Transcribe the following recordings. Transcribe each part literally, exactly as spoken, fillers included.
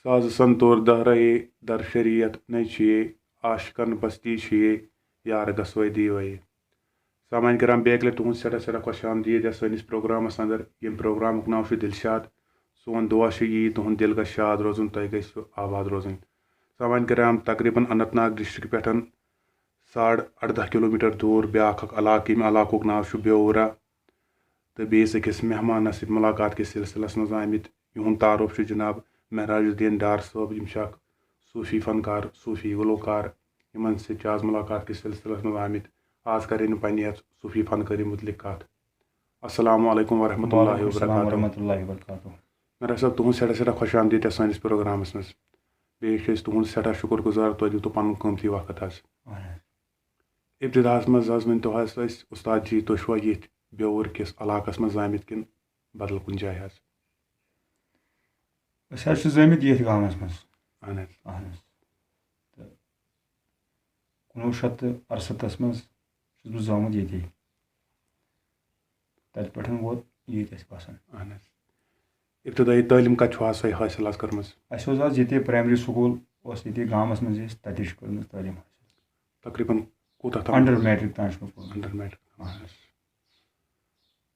ساز سنتور دہرے در شریعت نَے چھیے، عاشقن بستی چھیے، یار گسوے دیوے۔ سامعین کرام، بیٚیہِ اَکہِ لَٹہِ تُہُنٛد سٮ۪ٹھاہ سٮ۪ٹھاہ خۄش آمدید یَتھ سٲنِس پروگرامَس اندر۔ ییٚمہِ پروگرامُک ناو چھُ دِلشاد۔ سون دُعا چھُ یی تُہُنٛد دِل گژھِ شاد روزُن، تُہۍ گٔژھِو آباد روزٕنۍ۔ سامعین کرام، تقریباً اننت ناگ ڈسٹرکٹ پٮ۪ٹھ ساڑ اَرداہ کلوٗمیٖٹر دوٗر بیٛاکھ اکھ علاقہٕ، ییٚمہِ علاقُک ناو چھُ بیوورہ، تہٕ بیٚیِس أکِس مہمانَس سۭتۍ مُلاقات کِس سلسلس منٛز آمٕتۍ۔ یِہُنٛد تعارُف چھُ جناب معراج الدین ڈار صٲب۔ یِم چھِ اکھ صوٗفی فنکار، صوٗفی گلوکار۔ یِمن سۭتۍ چھِ آز مُلاقات کِس سلسلس منٛز آمٕتۍ۔ آز کرن یِم پننہِ یتھ صوٗفی فنکٲری مُتعلق کتھ۔ السلام علیکم ورحمۃ اللہ وعلیکم السلام وبرکاتہ۔ ورحمۃ اللہ وبرکاتہ۔ میر صٲب، تُہُنٛد سٮ۪ٹھاہ سٮ۪ٹھاہ خۄش آمدید یتھ سٲنِس پروگرامس منٛز۔ بیٚیہِ چھِ أسۍ تُہُنٛد سٮ۪ٹھاہ شُکر گُزار، تۄہہِ دیُتوٕ پنُن قۭمتی وقت حظ۔ اہن حظ۔ ابتداہس منٛز حظ ؤنۍ تو حظ اَسہِ، اُستاد جی، تُہۍ چھِوا ییٚتھۍ بیوٚر کِس علاقس منٛز زامٕتۍ کِنہٕ بدل کُنہِ جایہِ حظ؟ أسۍ حظ چھِ زٲمٕتۍ ییٚتھۍ گامَس منٛز۔ اہن حظ۔ اہن حظ۔ تہٕ کُنوُہ شیٚتھ تہٕ اَرسَتَتھ منٛز چھُس بہٕ زامُت ییٚتی۔ تَتہِ پٮ۪ٹھ ووت ییٚتہِ اَسہِ بَسان۔ اہن حظ۔ ابتدٲیی تعلیٖم کَتہِ چھُو حظ تۄہہِ حٲصِل حظ کٔرمٕژ؟ اَسہِ اوس حظ ییٚتے پرٛایمری سکوٗل، اوس ییٚتے گامَس منٛز، أسۍ تَتی چھِ کٔرمٕژ تعلیٖم حٲصِل۔ تقریٖباً کوٗتاہ تام؟ انڈر میٹرک تام چھُ مےٚ پوٚرمُت۔ Under matric. اہن حظ۔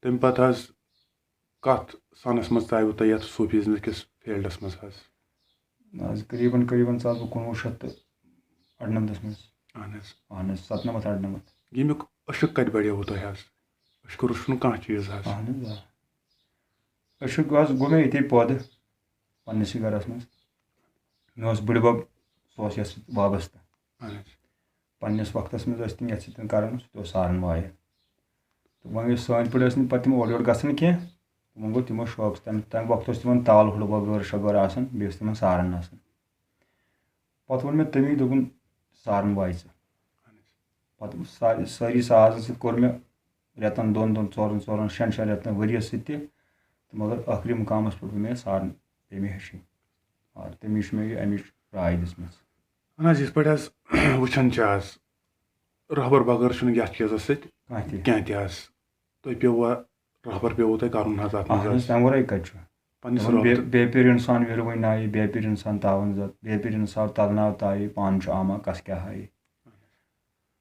تَمہِ پَتہٕ حظ کَتھ سَنَس منٛز ژاوٕ تۄہہِ یَتھ صوٗفیزم کِس فیٖلڈَس منٛز حظ؟ نہ حظ، قریٖباً، قریٖباً ژاس بہٕ کُنوُہ شیٚتھ تہٕ اَرنَمتَس منٛز۔ اہن حظ۔ اہن حظ، سَتنَمَتھ، اَرنَمَتھ۔ ییٚمیُک عشق کَتہِ بڑیوٕ تۄہہِ حظ؟ عشقہٕ روٚس چھُنہٕ کانٛہہ چیٖز حظ۔ اہن حظ، آ۔ عشق حظ گوٚو مےٚ ییٚتے پٲدٕ، پننِسٕے گرس منٛز۔ مےٚ اوس بٕڈِبب، سُہ اوس یَتھ سۭتۍ وابستہٕ۔ اہن حظ۔ پننِس وقتس منٛز ٲسۍ تِم یَتھ سۭتۍ کران، سُہ تہِ اوس سارن وایان۔ تہٕ وۄنۍ یُس سٲنۍ پٲٹھۍ ٲسۍ نہٕ پتہٕ تِم اورٕ یورٕ گژھان کینٛہہ، تِمن گوٚو، تِم ٲسۍ شوقس، تَمہِ، تَمہِ وقتہٕ اوس تِمن تال ہُڑ وغٲرٕ شغٲرٕ آسان، بیٚیہِ اوس تِمن سارن آسان۔ پتہٕ ووٚن مےٚ تٔمی، دوٚپُن، سارن وایہِ ژٕ۔ پتہٕ سا-، سٲری سازن سۭتۍ کوٚر مےٚ رٮ۪تن دۄن دۄن، ژورن ژورن، شٮ۪ن شٮ۪ن رٮ۪تن، ؤریس سۭتۍ تہِ۔ تہٕ مگر ٲخری مُقامس پٮ۪ٹھ گوٚو مےٚ سارن، پیٚیہِ مےٚ ہیٚچھِنۍ۔ آ، تٔمی چھِ مےٚ یہِ اَمِچ راے دِژمٕژ۔ اہن حظ، یِتھ پٲٹھۍ حظ وٕچھان چھِ آز، رہبر بغٲر چھُنہٕ یَتھ چیٖزَس سۭتۍ کانٛہہ تہِ۔ کینٛہہ تہِ حظ۔ تۄہہِ پیوٚوا، رہبر پیوٚوُ تۄہہِ کَرُن حظ اَتھ منٛز اہن حظ، حظ؟ تَمہِ وَرٲے کَتہِ چھُ؟ پنٛنِس دَپان، رٲبطہٕ بے-، بے پیٖر اِنسان وِروٕنۍ نایہِ، بے پیٖر اِنسان تاوَن زَد، بے پیٖر اِنسان تَلناو تایہِ، پانہٕ چھُ آما کَس کیٛاہ ہایہِ۔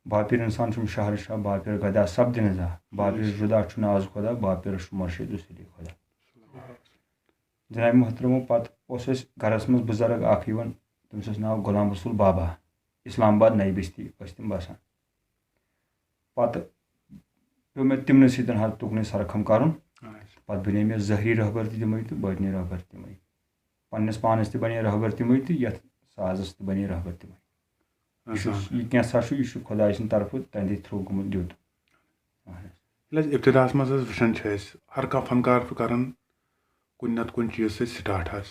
باپیٖر اِنسان چھُم شہر شاہ، باپیٖر گدا سب دِنہٕ زا، باپیٖر جُدا چھُنہٕ آز خۄدا، باپیٖرَس چھُ مُرشِد سُلی خۄدا۔ جناب محترمو، پتہٕ اوس اَسہِ گرس منٛز بُزرگ اکھ یِوان، تٔمِس اوس ناو غلام رسول بابا، اسلام آباد نَیہِ بستی ٲسۍ تِم بسان۔ پتہٕ پیوٚو مےٚ تِمنٕے سۭتۍ حظ تُکنُے سرخم کرُن۔ اچھا۔ پتہٕ بنے مےٚ ظٲہری رہبر تہِ تِمے تہٕ بٲطنی رہبر تہِ تِمے۔ پننِس پانس تہِ بنے رہبر تِمے تہٕ یتھ سازس تہِ بنے رہبر تِمے۔ یہِ چھُ، اچھا۔ یہِ کینٛژھا چھُ، یہِ چھُ خۄداے سٕنٛدِ طرفہٕ تہنٛدِ through گوٚمُت دیُت۔ اہن حظ۔ ییٚلہِ أسۍ ابتداہس منٛز حظ وٕچھان چھِ أسۍ، ہر کانٛہہ فنکار چھُ کران کُنہِ نتہٕ کُنہِ چیٖز سۭتۍ start حظ۔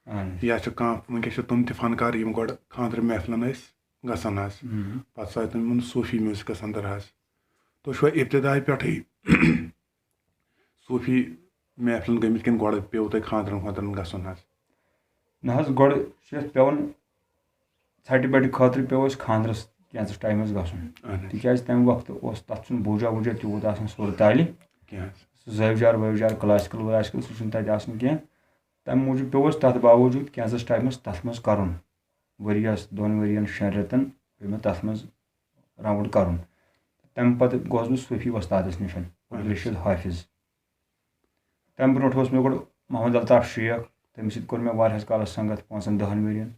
اہن حظ۔ یا چھِ کانٛہہ، وٕنکیٚس چھِ تِم تہِ فنکار یِم گۄڈٕ خانٛدرٕ محفلن ٲسۍ گژھان حظ۔ ہُم۔ پتہٕ ژاے تِمن صوٗفی میوٗزکس اندر حظ۔ تُہۍ چھِوا ابتدایہِ پٮ۪ٹھٕے صوٗفی محفلن گٔمٕتۍ کِنہٕ گۄڈٕ پیوٚو تۄہہِ خانٛدرن وانٛدرن گژھُن حظ؟ نہ حظ، گۄڈٕ چھُ یَتھ پٮ۪وان ژھٹہِ بَٹہِ خٲطرٕ پیوٚو اَسہِ خانٛدرَس کینٛژَس ٹایمَس گژھُن۔ اہن حظ۔ تِکیٛازِ تَمہِ وقتہٕ اوس، تَتھ چھُنہٕ بوٗجا ووٗجا تیوٗت آسان سُر تالہِ۔ کینٛہہ حظ۔ سُہ زٲوجار وٲوجار، classical وٕلاسِکَل، سُہ چھُنہٕ تَتہِ آسان کینٛہہ۔ تَمہِ موٗجوٗب پیوٚو اَسہِ تَتھ باوجوٗد کینٛژَس ٹایمَس تَتھ منٛز کَرُن۔ ؤریَس، دۄن ؤرِیَن، شٮ۪ن رٮ۪تَن پیوٚو مےٚ تَتھ منٛز round کَرُن۔ تَمہِ پَتہٕ گوس بہٕ صوٗفی وۄستادَس نِش، اہن حظ۔ عبدالرشیٖد حافظ۔ تَمہِ برونٛٹھ اوس مےٚ گۄڈٕ محمد الطاف شیخ، تٔمِس سۭتۍ کوٚر مےٚ واریاہَس کالَس سنٛگت، پانٛژَن دَہَن ؤرِیَن۔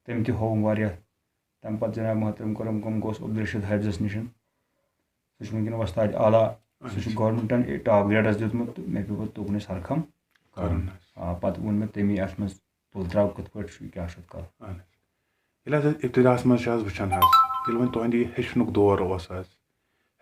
تٔمۍ تہِ ہووُم واریاہ۔ تَمہِ پَتہٕ جناب محترم کٔرٕم کٲم، گوس عبدالرشیٖد حافظَس نِش۔ سُہ چھُ وٕنکیٚن وۄستادِ اعلیٰ، سُہ چھُ اچھا۔ Governmentن top gradeس دیُتمُت تہٕ مےٚ پیوٚو پَتہٕ تُکنُے سرخم کَرُن۔ کَرُن حظ۔ آ، پَتہٕ ووٚن مےٚ تٔمی، اَتھ منٛز تُل ترٛاو کِتھ پٲٹھۍ چھُ، کیٛاہ چھُ اَتھ کَرُن۔ اہن حظ۔ ییٚلہِ حظ أسۍ ابتداہَس منٛز چھِ آز وٕچھان حظ، ییٚلہِ وۄنۍ تُہنٛدِ یہِ ہیٚچھنُک دور اوس حظ،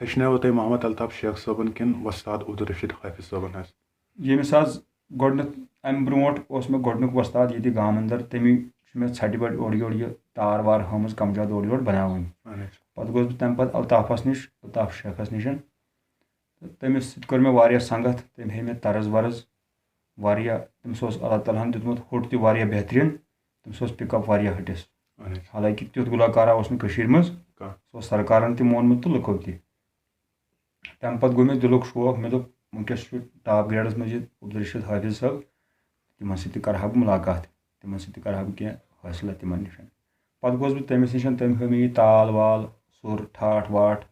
ہیٚچھنٲوٕ تۄہہِ محمد الطاف شیخ صٲبَن کِنہٕ وۄستاد عبدالرشیٖد حافظ صٲبَن حظ؟ ییٚمِس حظ گۄڈٕنیُک، اَمہِ برونٛٹھ اوس مےٚ گۄڈٕنیُک وۄستاد ییٚتہِ گامہٕ اندر، تٔمی چھُ مےٚ ژھٹہِ بَٹہِ اورٕ یورٕ یہِ تار وار ہٲومٕژ، کَمجاد اورٕ یورٕ بَناوٕنۍ۔ اہن حظ۔ پَتہٕ گوس بہٕ تَمہِ پَتہٕ الطافَس نِش، الطاف شیخَس نِش۔ تہٕ تٔمِس سۭتۍ کوٚر مےٚ واریاہ سنٛگت، تٔمۍ ہیٚیہِ مےٚ طرز ورز واریاہ۔ تٔمِس اوس اللہ تعالیٰ ہَن دیُتمُت ہوٚٹ تہِ واریاہ بہتریٖن، تٔمِس اوس pick up واریاہ ہٹِس۔ اہن حظ۔ حالانکہ تیُتھ گلوکارا اوس نہٕ کٔشیٖرِ منٛز، کانٛہہ۔ سُہ اوس سرکارن تہِ مونمُت تہٕ لُکو تہِ۔ تَمہِ پتہٕ گوٚو مےٚ دِلُک شوق، مےٚ دوٚپ، وٕنکیٚس چھُ top gradeس منٛز یہِ عبدالرشیٖد حافظ صٲب، تِمن سۭتۍ تہِ کرٕ ہا بہٕ مُلاقات، تِمن سۭتۍ تہِ کرٕ ہا بہٕ کینٛہہ حٲصِل تِمن نِش۔ پتہٕ گوس بہٕ تٔمِس نِش، تٔمۍ ہٲو مےٚ یہِ تال وال، سُر، ٹھاٹھ واٹھ،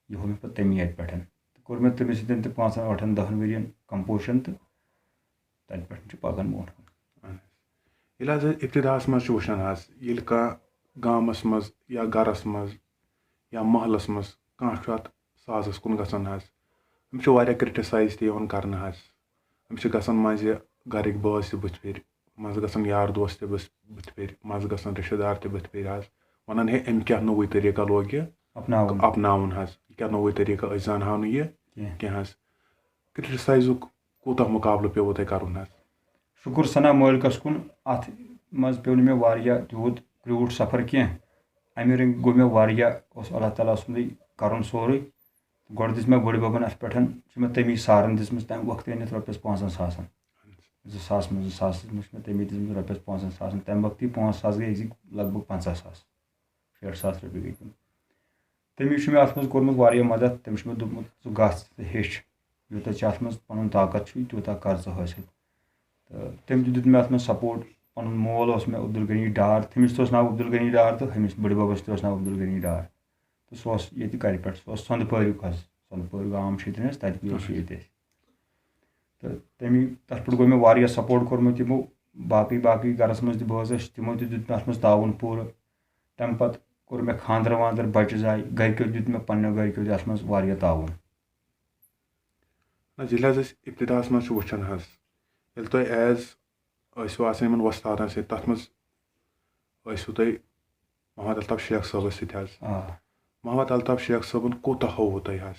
یہِ ہو مےٚ پتہٕ تٔمی اَتہِ پٮ۪ٹھ۔ تہٕ کوٚر مےٚ تٔمِس سۭتۍ تہِ پانٛژن، ٲٹھن، دَہن ؤرین composition، تہٕ تَتہِ پٮ۪ٹھ چھُ پَکان برونٛٹھ کُن۔ اہن حظ۔ ییٚلہِ حظ أسۍ ابتداہَس منٛز چھِ وٕچھان حظ، ییٚلہِ کانٛہہ گامَس منٛز یا گَرَس منٛز یا محلَس منٛز کانٛہہ چھُ اَتھ سازَس کُن گژھان حظ، أمِس چھُ واریاہ criticize تہِ یِوان کَرنہٕ حظ۔ أمِس چھِ گژھان منٛزٕ گَرٕکۍ بٲژ تہِ بٕتھِ پھِرِ، منٛزٕ گژھان یار دوس تہِ بٕتھ-، بٕتھِ پھِرِ، منٛزٕ گژھان رِشتہٕ دار تہِ بٕتھِ پھِرِ حظ۔ وَنان، "ہے، أمۍ کیٛاہ نوٚوُے طٔریٖقہ لوگ یہِ؟" اپناوُن۔ اپناوُن حظ۔ یہِ کیٛاہ نوٚوُے طٔریٖقہ؟ أسۍ زانہٕ ہاو نہٕ یہِ کینٛہہ۔ کینٛہہ حظ۔ Criticising کوٗتاہ مُقابلہٕ پیوٚوُ تۄہہِ کَرُن حظ؟ شُکُر ثنا مٲلکَس کُن، اَتھ منٛز پیوٚو نہٕ مےٚ واریاہ تیوٗت کرٛوٗٹھ سفر کینٛہہ۔ اَمہِ رٔنٛگۍ گوٚو مےٚ واریاہ، اوس اللہ تعالیٰ سُنٛدُے کَرُن سورُے۔ گۄڈٕ دِژ مےٚ بٔڈِ بَبَن اَتھ پٮ۪ٹھ، چھِ مےٚ تَمی سارَن دِژمٕژ تَمہِ وقتہٕ أنِتھ رۄپیَس پانٛژَن ساسَن۔ زٕ ساس منٛز، زٕ ساس منٛز چھِ مےٚ تَمی دِژمٕژ رۄپیَس پانٛژَن ساسَن۔ تَمہِ وقتہٕ یہِ پانٛژھ ساس گٔے أزِکۍ لگ بگ پنٛژاہ ساس، شیٹھ ساس رۄپیہِ گٔے تِم۔ تٔمۍ چھُ مےٚ اَتھ منٛز کوٚرمُت واریاہ مَدَد۔ تٔمِس چھُ مےٚ دوٚپمُت، "ژٕ گژھ، ژٕ ہیٚچھ، یوٗتاہ ژےٚ اَتھ منٛز پَنُن طاقت چھُے، تیوٗتاہ کر ژٕ حٲصِل۔" تہٕ تٔمۍ تہِ دیُت مےٚ اَتھ منٛز support۔ پَنُن مول اوس مےٚ عبدالغنی ڈار، تٔمِس تہِ اوس ناو عبدالغنی ڈار تہٕ ہُمِس بٔڈِ بَبَس تہِ اوس ناو عبدالغنی ڈار۔ تہٕ سُہ اوس ییٚتہِ کَرِ پٮ۪ٹھ، سُہ اوس سۄنٛدٕ پٲریُک حظ، سۄنٛدٕ پٲرۍ گام چھِ ییٚتہِ حظ، تَتہِ اوس یہِ ییٚتہِ اَسہِ۔ تہٕ تٔمی، تَتھ پٮ۪ٹھ گوٚو مےٚ واریاہ support کوٚرمُت یِمو، باقٕے باقٕے گَرَس منٛز تہِ بہٕ حظ ٲسۍ، تِمو تہِ دیُت مےٚ اَتھ منٛز تعاوُن پوٗرٕ۔ تَمہِ پَتہٕ کوٚر مےٚ خانٛدر وانٛدر، بَچہٕ زاے، گَرِکیو دیُت مےٚ، پنٛنیو گَرِکیو دیُت اَتھ منٛز واریاہ تعاوُن۔ نہ، ییٚلہِ حظ أسۍ ابتداہَس منٛز چھِ وٕچھان حظ، ییٚلہِ تۄہہِ as ٲسِو آسان یِمَن وۄستادَن سۭتۍ، تَتھ منٛز ٲسِو تُہۍ محمد الطاف شیخ صٲبَس سۭتۍ حظ۔ آ۔ محمد الطاف شیخ صٲبَن کوٗتاہ ہووُ تۄہہِ حظ؟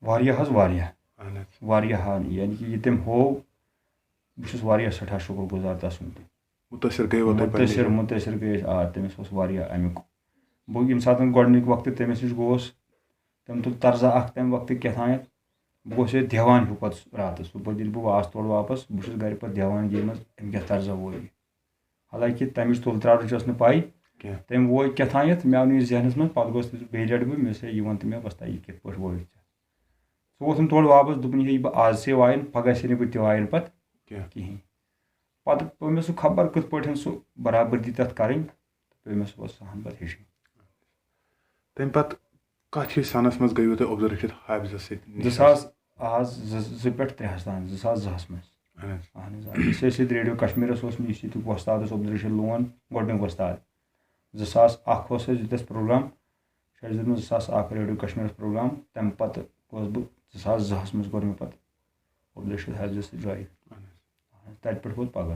واریاہ حظ، واریاہ۔ اہن حظ۔ واریاہ حظ، یعنی کہِ یہِ تٔمۍ ہوو، بہٕ چھُس واریاہ سٮ۪ٹھاہ شُکُر گُزار تَسُنٛد تہِ۔ مُتٲثِر گٔیوٕ تُہۍ پننہِ مُتٲثِر، جایہِ؟ مُتٲثِر گٔے أسۍ، آ، تٔمِس اوس واریاہ اَمیُک۔ بہٕ ییٚمہِ ساتہٕ گۄڈٕنِکۍ وقتہٕ تٔمِس نِش گوس، تٔمۍ تُل طرزہ اَکھ تَمہِ وقتہٕ کیٛاہ تام، بہٕ گوس ییٚتہِ دیوان ہیوٗ پَتہٕ راتَس۔ صُبحٲے ییٚلہِ بہٕ آس تورٕ واپَس، بہٕ چھُس گَرِ پَتہٕ دیوان یہِ منٛز، أمۍ کیٛاہ طرزہ ووٚو یہِ۔ حالانکہِ تَمِچ تُل ترٛاونٕچ ٲس نہٕ پَے کینٛہہ۔ تٔمۍ ووے کیٛاہ تام یَتھ، مےٚ آو نہٕ یہِ ذہنَس منٛز، پَتہٕ گوس تٔمِس بیٚیہِ لَٹہِ بہٕ، مےٚ ووٚنُس، "ہے، یہِ وَن تہٕ مےٚ وۄستا، یہِ کِتھ پٲٹھۍ ووٚو ژےٚ؟" سُہ ووتھُن تورٕ واپَس، دوٚپُن، "ہے، یہِ بہٕ آز ژےٚ وایَن، پَگاہ ژےٚ نہٕ بہٕ تہِ وایَن پَتہٕ کِہیٖنۍ۔" پَتہٕ پیوٚو مےٚ سُہ خبر کِتھ پٲٹھۍ سُہ برابردی تَتھ کَرٕنۍ، تہٕ پیوٚو مےٚ سُہ پَتہٕ سُہ ہَن پَتہٕ ہیٚچھِنۍ۔ تَمہِ پَتہٕ کَتھ ہِوِس سَنَس منٛز گٔیوٕ تُہۍ عبدالرشیٖد حافظَس سۭتۍ نِش؟ زٕ ساس آز زٕ، زٕ پٮ۪ٹھ ترٛےٚ ہَس تام، زٕ ساس زٕ ہَس منٛز۔ اہن حظ۔ اہن حظ، آ۔ یُس اَسہِ ییٚتہِ ریڈیو کشمیٖرَس اوس، یُس ییٚتیُک وۄستاد اوس عبدالرشیٖد لون، گۄڈٕنیُک وۄستاد۔ زٕ ساس اَکھ اوس اَسہِ ییٚتہِ اَسہِ پروگرام، چھُ اَسہِ دیُتمُت زٕ ساس اَکھ ریڈیو کشمیٖرَس پروگرام۔ تَمہِ پَتہٕ گوس بہٕ زٕ ساس زٕ ہَس منٛز کوٚر مےٚ پَتہٕ عبدالرشیٖد حافظَس سۭتۍ join۔ اہن حظ۔ تَتہِ پٮ۪ٹھ ووت پَگہہ۔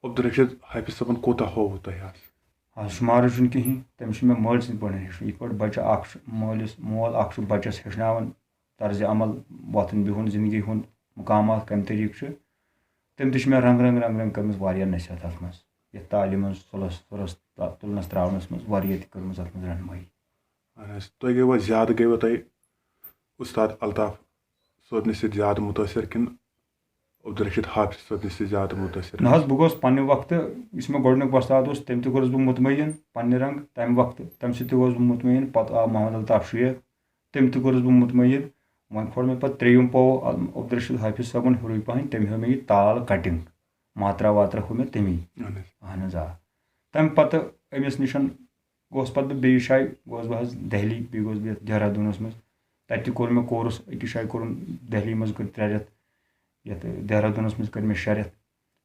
عبدالرشیٖد حافظ صٲبَن کوٗتاہ ہووُ تۄہہِ حظ؟ آ، شُمارٕے چھُنہٕ کِہیٖنۍ۔ تٔمِس چھُ مےٚ مٲلۍ سٕنٛدۍ پٲٹھۍ ہیوٚچھمُت۔ یِتھ پٲٹھۍ بَچہٕ اَکھ چھُ مٲلِس، مول اَکھ چھُ بَچَس ہیٚچھناوان طرزِ عمل، وۄتھُن بِہُن، زِندگی ہُنٛد مُقامات کَمہِ طریٖقہٕ چھُ۔ تٔمۍ تہِ چھِ مےٚ رنٛگ رنٛگ، رنٛگ رنٛگ کٔرمٕژ واریاہ نصیحت اَتھ منٛز۔ یَتھ تالہِ منٛز، سُلَس، سُرَس تَ-، تُلنَس ترٛاونَس منٛز واریاہ تہِ کٔرمٕژ اَتھ منٛز رہنمٲیی۔ اہن حظ، تُہۍ گٔیوا زیادٕ، گٔیوا تۄہہِ اُستاد الطاف صٲبنہِ سۭتۍ زیادٕ مُتٲثر کِنہٕ عبدالرشیٖد حافظ صٲبنہِ سۭتۍ زیادٕ مُتٲثر؟ نہ حظ، بہٕ گوس پننہِ وقتہٕ، یُس مےٚ گۄڈٕنیُک وۄستاد اوس، تٔمۍ تہِ کوٚرُس بہٕ مطمعین پننہِ رنٛگ تَمہِ وقتہٕ، تَمہِ سۭتۍ تہِ گوس بہٕ مطمعین۔ پتہٕ آو محمد الطاف شیخ، تٔمۍ تہِ کوٚرُس بہٕ مطمعین۔ وۄنۍ کھول مےٚ پتہٕ ترٛیٚیِم پوو عبدالرشیٖد حافظ صٲبُن ہیوٚرُے پہن، تٔمۍ ہیوٚو مےٚ یہِ تال cutting، ماترا واترا ہیوٚو مےٚ تٔمی۔ اہن حظ۔ اہن حظ، آ۔ تَمہِ پتہٕ أمِس نِش گوس پتہٕ بہٕ بیٚیِس جایہِ، گوس بہٕ حظ دہلی، بیٚیہِ گوس بہٕ یَتھ دہرادوٗنَس منٛز۔ تَتہِ تہِ کوٚر مےٚ course، أکِس جایہِ کوٚرُم دہلی منٛز کٔر ترٛےٚ رٮ۪تھ، یَتھ دہرادوٗنَس منٛز کٔر مےٚ شےٚ رٮ۪تھ۔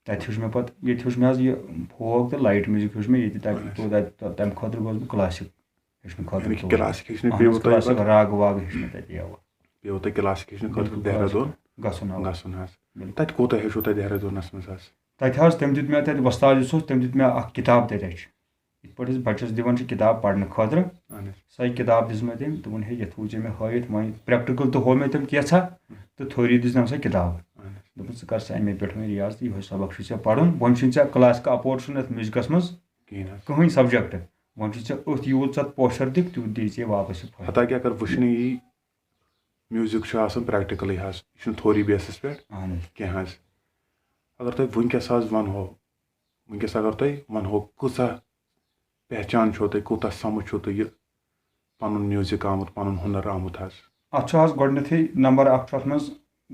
تَتہِ ہیوٚچھ مےٚ پَتہٕ، ییٚتہِ ہیوٚچھ مےٚ حظ یہِ folk تہٕ light music ہیوٚچھ مےٚ ییٚتہِ۔ تَتہِ اہن حظ۔ تو تَتہِ تَتہِ تَمہِ خٲطرٕ گوس بہٕ classic ہیٚچھنہٕ خٲطرٕ یعنی کہِ تور۔ classic ہیٚچھنہٕ اہن پیوٚوُ حظ، تۄہہِ classic پَتہٕ؟ راگ واگ ہیٚچھ مےٚ تَتہِ، اَوا۔ پیوٚو تۄہہِ classic ہیٚچھنہٕ خٲطرٕ بِلکُل، دہرادوٗن گژھُن، اَوا۔ گژھُن حظ۔ بِلکُل۔ تَتہِ کوٗتاہ ہیوٚچھوُ تۄہہِ دہرادوٗنَس منٛز حظ؟ تَتہِ حظ، تٔمۍ دیُت مےٚ تَتہِ وۄستاد یُس اوس، تٔمۍ دیُت مےٚ اَکھ کِتاب تَتہِ اَسہِ۔ یِتھ پٲٹھۍ أسۍ بَچَس دِوان چھِ کِتاب پَرنہٕ خٲطرٕ، اہن حظ۔ سۄے کِتاب دِژ مےٚ تٔمۍ، دوٚپُن، "ہے، یَتھ وُچھ مےٚ ہٲیِتھ، وۄنۍ practical تہِ ہوو مےٚ تٔمۍ کینٛژھا، تہٕ theory دِژنَم سۄ کِتاب۔" اہن حظ۔ دوٚپُن، "ژٕ کر سا اَمے پٮ۪ٹھ وۄنۍ ریاض تہٕ یِہوٚے سبق چھُے ژےٚ پَرُن، وۄنۍ چھُنہٕ ژےٚ classic apart چھُنہٕ اَتھ musicَس منٛز کِہیٖنۍ حظ۔ کٕہٕنۍ subject، وۄنۍ چھُے ژےٚ أتھۍ یوٗت ژٕ اَتھ پوچھر دِکھ، تیوٗت دِیہِ ژےٚ واپَس یہِ فٲیدٕ۔" حتیٰ کہِ اگر وٕچھنہٕ یی، music چھُ آسان practically حظ، یہِ چھُنہٕ theory basis پٮ۪ٹھ اہن حظ۔ کینٛہہ حظ۔ اگر تۄہہِ وٕنکیٚس حظ وَنہو، وٕنکیٚس اگر تۄہہِ وَنہو، کۭژاہ پہچان چھو تۄہہِ، کوٗتاہ سَمٕجھ چھو تۄہہِ یہِ پَنُن music آمُت، پَنُن ہُنَر آمُت حظ؟ اَتھ چھُ حظ گۄڈٕنیتھٕے number اَکھ چھُ اَتھ منٛز،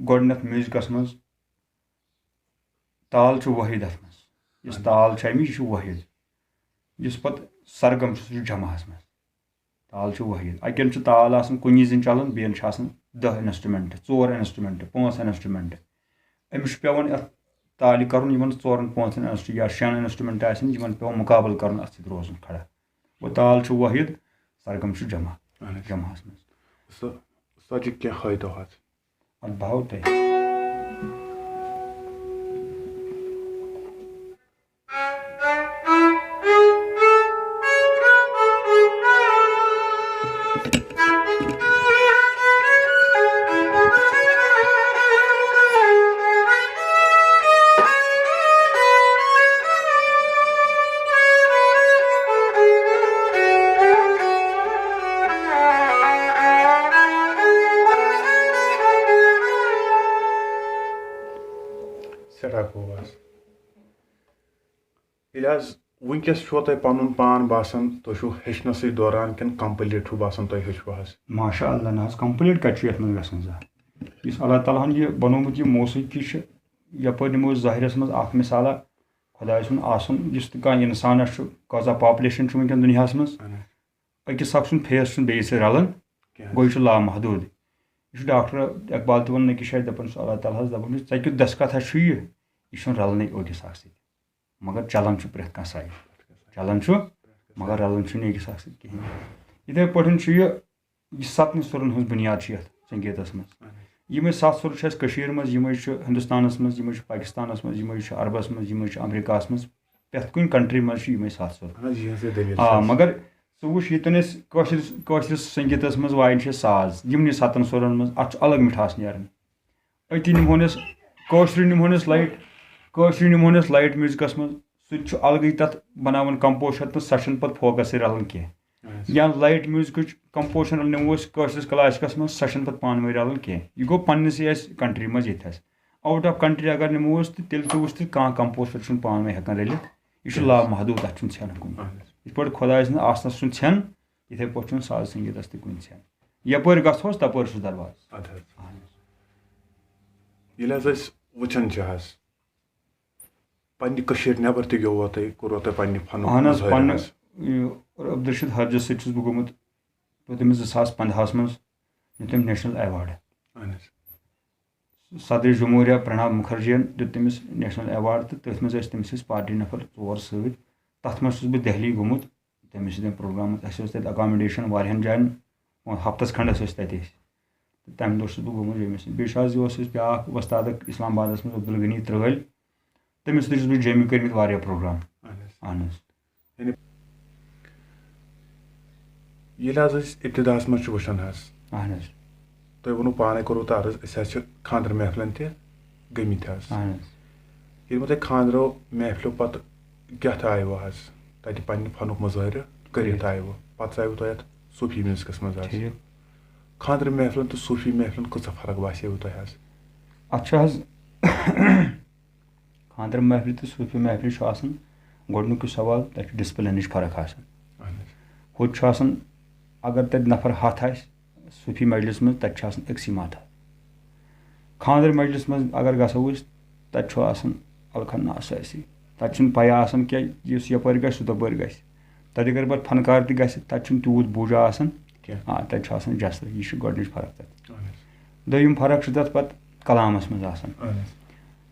گۄڈٕنیتھ musicَس منٛز تال چھُ وٲحِد اَتھ منٛز۔ یُس تال چھُ اَمِچ، یہِ چھُ وٲحِد۔ یُس پَتہٕ سرگم چھُ، سُہ چھُ جمعہَس منٛز۔ تال چھُ وٲحِد۔ اَکٮ۪ن چھُ تال آسان کُنی زٔنۍ چلان، بیٚیَن چھِ آسان دَہ instrument، ژور instrument، پانٛژھ instrument۔ أمِس چھُ پٮ۪وان اَتھ تالہِ کَرُن یِمَن ژورَن پانٛژَن instru-، یا شٮ۪ن instrument آسن، یِمَن پٮ۪وان مُقابلہٕ کَرُن اَتھ سۭتۍ روزُن کھڑا۔ گوٚو، تال چھُ وٲحِد، سرگم چھُ جمع، اَہَن حظ۔ جمعہَس منٛز۔ سُہ، سۄ چھِ کینٛہہ ہٲیتو حظ۔ اَدٕ بہٕ ہاوٕ تۄہہِ۔ سٮ۪ٹھاہ خوٗب حظ۔ ییٚلہِ حظ وٕنکیٚس چھُوا تۄہہِ پَنُن پان باسان، تُہۍ چھِو ہیٚچھنَسٕے دوران کِنہٕ complete چھُو باسان تۄہہِ ہیٚچھوٕ حظ؟ ماشاء اللہ، نہ حظ، complete کَتہِ چھُ یَتھ منٛز گژھان زانٛہہ؟ یُس اللہ تعالیٰ ہَن یہِ بَنومُت، یہِ موسیٖقی چھِ، یَپٲرۍ نِمو أسۍ ظٲہِرَس منٛز اَکھ مِثالہ، خۄداے سُنٛد آسُن، یُس تہِ کانٛہہ اِنسان اَسہِ چھُ، کۭژاہ population چھُ وٕنکیٚن دُنیاہَس منٛز، اَہَن حظ۔ أکِس اَکھ سُنٛد face چھُنہٕ بیٚیِس سۭتۍ رَلان، کینٛہہ۔ گوٚو یہِ چھُ لامحدوٗد۔ یہِ چھُ ڈاکٹر اقبال تہِ وَنان أکِس جایہِ، دَپان چھُ اللہ تعالیٰ ہَس، دَپان چھُ، "ژےٚ کیُتھ دَستخط ہا چھُ یہِ، یہِ چھُنہٕ رَلنٕے أکِس اَکھ سۭتۍ، مگر چَلان چھُ پرٛٮ۪تھ کانٛہہ سایہِ، چَلان چھُ، مگر رَلان چھُنہٕ أکِس اَکھ سۭتۍ کِہیٖنۍ۔" یِتھَے پٲٹھۍ چھُ یہِ، یہِ سَتنٕے سُرَن ہٕنٛز بُنیاد چھِ یَتھ سنگیٖتَس منٛز۔ یِمَے سَتھ سُر چھِ اَسہِ کٔشیٖرِ منٛز، یِمَے چھِ ہِندُستانَس منٛز، یِمَے چھِ پاکِستانَس منٛز، یِمَے چھِ عربَس منٛز، یِمَے چھِ امریکہَس منٛز، پرٛٮ۪تھ کُنہِ country منٛز چھِ یِمَے سَتھ سُر۔ اَہَن حظ، یِہٕنٛز یہِ دٔلیٖل آ، چھِ اَسہِ۔ مگر ژٕ وٕچھ، ییٚتٮ۪ن أسۍ کٲشرِس، کٲشرِس سنگیٖتَس منٛز وایان چھِ ساز، یِمنٕے سَتَن سُرَن منٛز، اَتھ چھُ الگ مِٹھاس نیران۔ أتی نِمہون أسۍ، کٲشرِ نِمہون أسۍ light، کٲشرِ نِمہون أسۍ light musicس منٛز، سُہ تہِ چھُ الگٕے تَتھ بَناوان composition تہٕ سۄ چھَنہٕ پَتہٕ فوکَسٕے رَلان کینٛہہ۔ اَہَن حظ۔ یا light musicٕچ composition نِمو أسۍ کٲشرِس classicس منٛز، سۄ چھَنہٕ پَتہٕ پانہٕ ؤنۍ رَلان کینٛہہ۔ یہِ گوٚو پنٛنِسٕے اَسہِ country منٛز ییٚتہِ حظ۔ Out of country اگر نِمو أسۍ تہٕ تیٚلہِ تہِ وٕچھ تہٕ کانٛہہ composition چھُنہٕ پانہٕ ؤنۍ ہٮ۪کان رٔلِتھ۔ یہِ چھُ اَہَن حظ۔ لامحدوٗد، اَتھ چھُنہٕ ژھٮ۪ن کُنہِ۔ اَہَن حظ۔ یِتھ پٲٹھۍ خۄداے سٕنٛدِ آسنَس چھُنہٕ ژھٮ۪ن، یِتھَے پٲٹھۍ چھُنہٕ ساز سنگیٖتَس تہِ کُنہِ ژھٮ۪ن۔ یَپٲرۍ گژھوس، تَپٲرۍ چھُس دروازٕ۔ اَدٕ حظ۔ اَہَن حظ۔ ییٚلہِ حظ أسۍ وٕچھان چھِ حظ، پننہِ کٔشیٖرِ نٮ۪بر تہِ گیووا تۄہہِ، کوٚروا تۄہہِ پننہِ فنُک اہن حظ، مظٲہرٕ پننہِ، حظ؟ یہِ، عبدالرشید حٲجِس سۭتۍ چھُس بہٕ گوٚمُت، دیُت تٔمِس زٕ ساس پنٛداہَس منٛز، دیُت تٔمۍ national award۔ اہن حظ۔ صدر جمہوریہ پرناب مُکھرجیَن دیُت تٔمِس national award تہٕ تٔتھۍ منٛز ٲسۍ تٔمِس ٲسۍ party نفر ژور سۭتۍ۔ تَتھ منٛز چھُس بہٕ دہلی گوٚمُت، تٔمِس سۭتۍ پروگرامَس، اَسہِ اوس تَتہِ accommodation واریاہَن جایَن، ہفتَس کھنٛڈَس ٲسۍ تَتہِ أسۍ۔ تہٕ تَمہِ دۄہ چھُس بہٕ گوٚمُت ییٚمِس نِش۔ بیٚیہِ چھُ حظ، یہِ اوس اَسہِ بیٛاکھ وۄستاد اَکھ اِسلام آبادَس منٛز، عبدالغنی ترٛٲلۍ، تٔمِس سۭتۍ چھُس بہٕ جیٚمہِ کٔرمٕتۍ واریاہ پروگرام۔ اہن حظ۔ اہن حظ۔ یعنی، ییٚلہِ حظ أسۍ ابتداہَس منٛز چھِ وٕچھان حظ، اہن حظ۔ تۄہہِ ووٚنوُ پانَے، کوٚروُ تۄہہِ عرض، أسۍ حظ چھِ خانٛدرٕ محفلَن تہِ گٔمٕتۍ حظ۔ اہن حظ۔ ییٚلہِ وۄنۍ تۄہہِ خانٛدرو محفلو پَتہٕ کیٛاہ تھایوُ حظ؟ تَتہِ پنٛنہِ فنُک مظٲہرٕ کٔرِتھ کٔرِتھ۔ آیوُ۔ پَتہٕ ژایوُ تۄہہِ اَتھ صوٗفی میوٗزکَس منٛز حظ۔ ٹھیٖک۔ خانٛدرٕ محفلَن تہٕ صوٗفی محفلَن کۭژاہ فرق باسیوُ تۄہہِ حظ؟ اَتھ چھُ حظ خانٛدرٕ محفلہِ تہٕ صوٗفی محفلہِ چھُ آسان گۄڈٕنیُکُے سوال، تَتہِ چھُ ڈِسپلِنٕچ فرق آسان۔ اہن حظ۔ ہُتہِ چھُ آسان، اگر تَتہِ نفر ہَتھ آسہِ صوٗفی مجلِس منٛز، تَتہِ چھُ آسان أکسٕے ماتھا۔ خانٛدرٕ مجلِس منٛز اگر گژھو أسۍ، تَتہِ چھُ آسان الخنا سٲرسٕے۔ تَتہِ چھُنہٕ پَیی آسان کینٛہہ، یُس یَپٲرۍ گژھِ، سُہ تَپٲرۍ گژھِ۔ تَتہِ اگر پَتہٕ فنکار تہِ گژھِ، تَتہِ چھُنہٕ تیوٗت بوٗجا آسان۔ کینٛہہ۔ آ، تَتہِ چھُ آسان جَسہٕ۔ یہِ چھِ گۄڈٕنِچ فرق تَتہِ۔ اہن حظ۔ دوٚیِم فرق چھِ تَتھ پَتہٕ کلامَس منٛز آسان۔ اہن حظ۔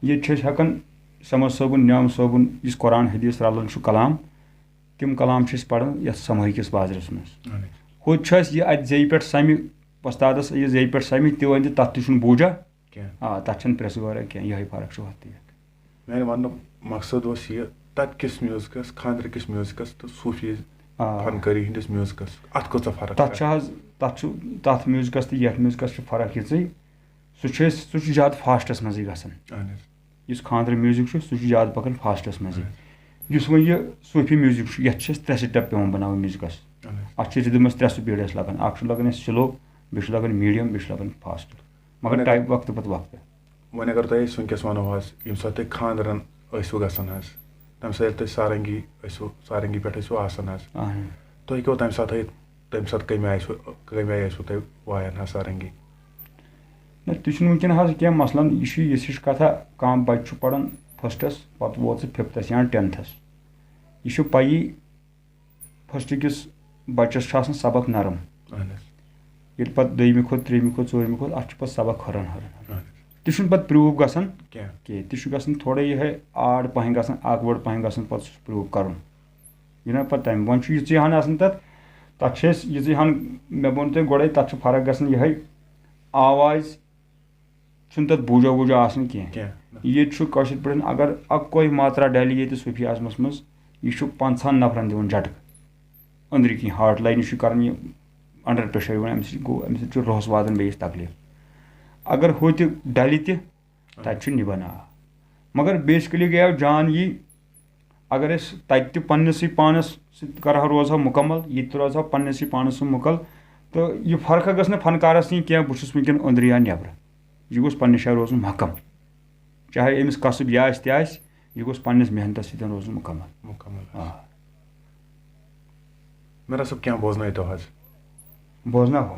ییٚتہِ چھِ أسۍ ہٮ۪کان صمد صٲبُن، نعام صٲبُن، یُس قرآن حدیث رَلان چھُ کلام، تِم کلام چھِ أسۍ پَران یَتھ سمٲعی کِس بازرَس منٛز۔ اہن حظ۔ ہُتہِ چھُ اَسہِ یہِ اَتہِ زیٚیہِ پٮ۪ٹھ سَمہِ، وۄستادَس یہِ زیٚیہِ پٮ۪ٹھ سَمہِ تہِ وۄنۍ تہِ، تَتھ تہِ چھُنہٕ بوٗجا۔ کینٛہہ۔ آ، تَتھ چھَنہٕ پرٛٮ۪س غٲرہ کینٛہہ، یِہوٚے فرق چھِ ہُتھ تہِ یَتھ۔ میٛانہِ وَننُک مقصد اوس یہِ، تَتہِ کِس میوٗزکَس، خانٛدرٕ کِس میوٗزکَس تہٕ صوٗفی آ۔ فنکٲری ہِنٛدِس میوٗزکَس، اَتھ کۭژاہ فرق تَتھ چھِ؟ چھِ حظ، تَتھ چھُ، تَتھ میوٗزکَس تہٕ یَتھ میوٗزکَس چھِ فرق یِژٕے۔ سُہ چھُ أسۍ، سُہ چھُ زیادٕ فاسٹَس منٛزٕے گژھان۔ اہن حظ۔ یُس خانٛدرٕ میوٗزِک چھُ، سُہ چھُ زیادٕ پَکان فاسٹَس منٛزٕے۔ اہن حظ۔ یُس وۄنۍ یہِ صوٗفی میوٗزِک چھُ، یَتھ چھِ اَسہِ ترٛےٚ step پٮ۪وان بَناوٕنۍ میوٗزِکَس۔ اہن حظ۔ اَتھ چھِ rhythmَس ترٛےٚ speed اَسہِ لَگان، اَکھ چھُ لَگان اَسہِ slow، بیٚیہِ چھُ لَگان medium، بیٚیہِ چھُ لَگان fast۔ مگر وۄنۍ اگر time وقتہٕ پَتہٕ وقتہٕ۔ وۄنۍ اگر تۄہہِ أسۍ وٕنکیٚس وَنو حظ، ییٚمہِ ساتہٕ تُہۍ خانٛدرَن ٲسِو گژھان حظ، تَمہِ ساتہٕ ییٚلہِ تُہۍ سارنگی ٲسِو، سارنگی پٮ۪ٹھ ٲسِو آسان حظ، اہن۔ تُہۍ ہیٚکِو تَمہِ ساتہٕ ہٲیِتھ، تَمہِ ساتہٕ کَمہِ آیہِ ٲسِو، کَمہِ آیہِ ٲسِو تُہۍ وایان حظ سارنگی؟ نہ، تہِ چھُنہٕ وٕنکیٚن حظ کینٛہہ۔ مثلاً، یہِ چھُ یِژھ ہِش کَتھا، کانٛہہ بَچہٕ چھُ پَران، فسٹس، پتہٕ ووت سُہ ففتس یا ٹینتھس۔ یہِ چھُ پَیی، فسٹ کِس بچس چھُ آسان سبق نرم۔ اہن حظ۔ ییٚلہِ پتہٕ دوٚیمہِ کھۄتہٕ، ترٛیٚیمہِ کھۄتہٕ، ژوٗرمہِ کھۄتہٕ، اتھ چھُ پتہٕ سبق ہُران ہُران ہُران۔ اہن حظ۔ تہِ چھُنہٕ پتہٕ پروٗف گژھان کینٛہہ۔ کینٛہہ۔ تہِ چھُ گژھان تھوڑا یِہے آڈ پہن گژھان، آکوٲرڈ پہن گژھان پتہٕ سُہ پروٗف کرُن۔ یہِ نہ پتہٕ تمہِ، وۄنۍ چھُ یِژٕے ہن آسان تتھ، تتھ چھِ أسۍ یِژٕے ہن، مےٚ ووٚن تۄہہِ گۄڈے، تتھ چھُ فرق گژھان یِہے آواز چھُنہٕ تَتھ بوٗجا ووٗجا آسان کینٛہہ۔ کینٛہہ۔ ییٚتہِ چھُ کٲشِر پٲٹھۍ اگر اَکوے ماترا ڈَلہِ ییٚتہِ صوٗفی اعظمَس منٛز، یہِ چھُ پنٛژاہَن نفرَن دِوان جھٹکہٕ۔ أنٛدرٕ کِنۍ ہارٹ لاینہِ چھُ کَران یہِ انڈر پریشر یِوان، اَمہِ سۭتۍ گوٚو، اَمہِ سۭتۍ چھُ رۄہَس واتان بیٚیِس تکلیٖف۔ اگر ہُہ تہِ ڈَلہِ تہِ، تَتہِ چھُ نِبان آب۔ مگر بیسکلی گٔیو جان یی، اگر أسۍ تَتہِ تہِ پننِسٕے پانَس سۭتۍ کرہو، روزہو مُکمل، یہِ تہِ روزہو پننِسٕے پانَس سۭتۍ مُکمل، تہٕ یہِ فرقہ گٔژھ نہٕ فنکارَس یِنۍ کینٛہہ، بہٕ چھُس وٕنکیٚن أنٛدرٕ یا نٮ۪برٕ۔ یہِ گوٚژھ پننہِ جایہِ روزُن محکم، چاہے أمِس کسب یہِ آسہِ تہِ آسہِ، یہِ گوٚژھ پننِس محنتَس سۭتۍ روزُن مُکمل۔ مُکمل حظ۔ آ۔ میرا صٲب، کینٛہہ بوزنٲیتو حظ۔ بوزناوہو۔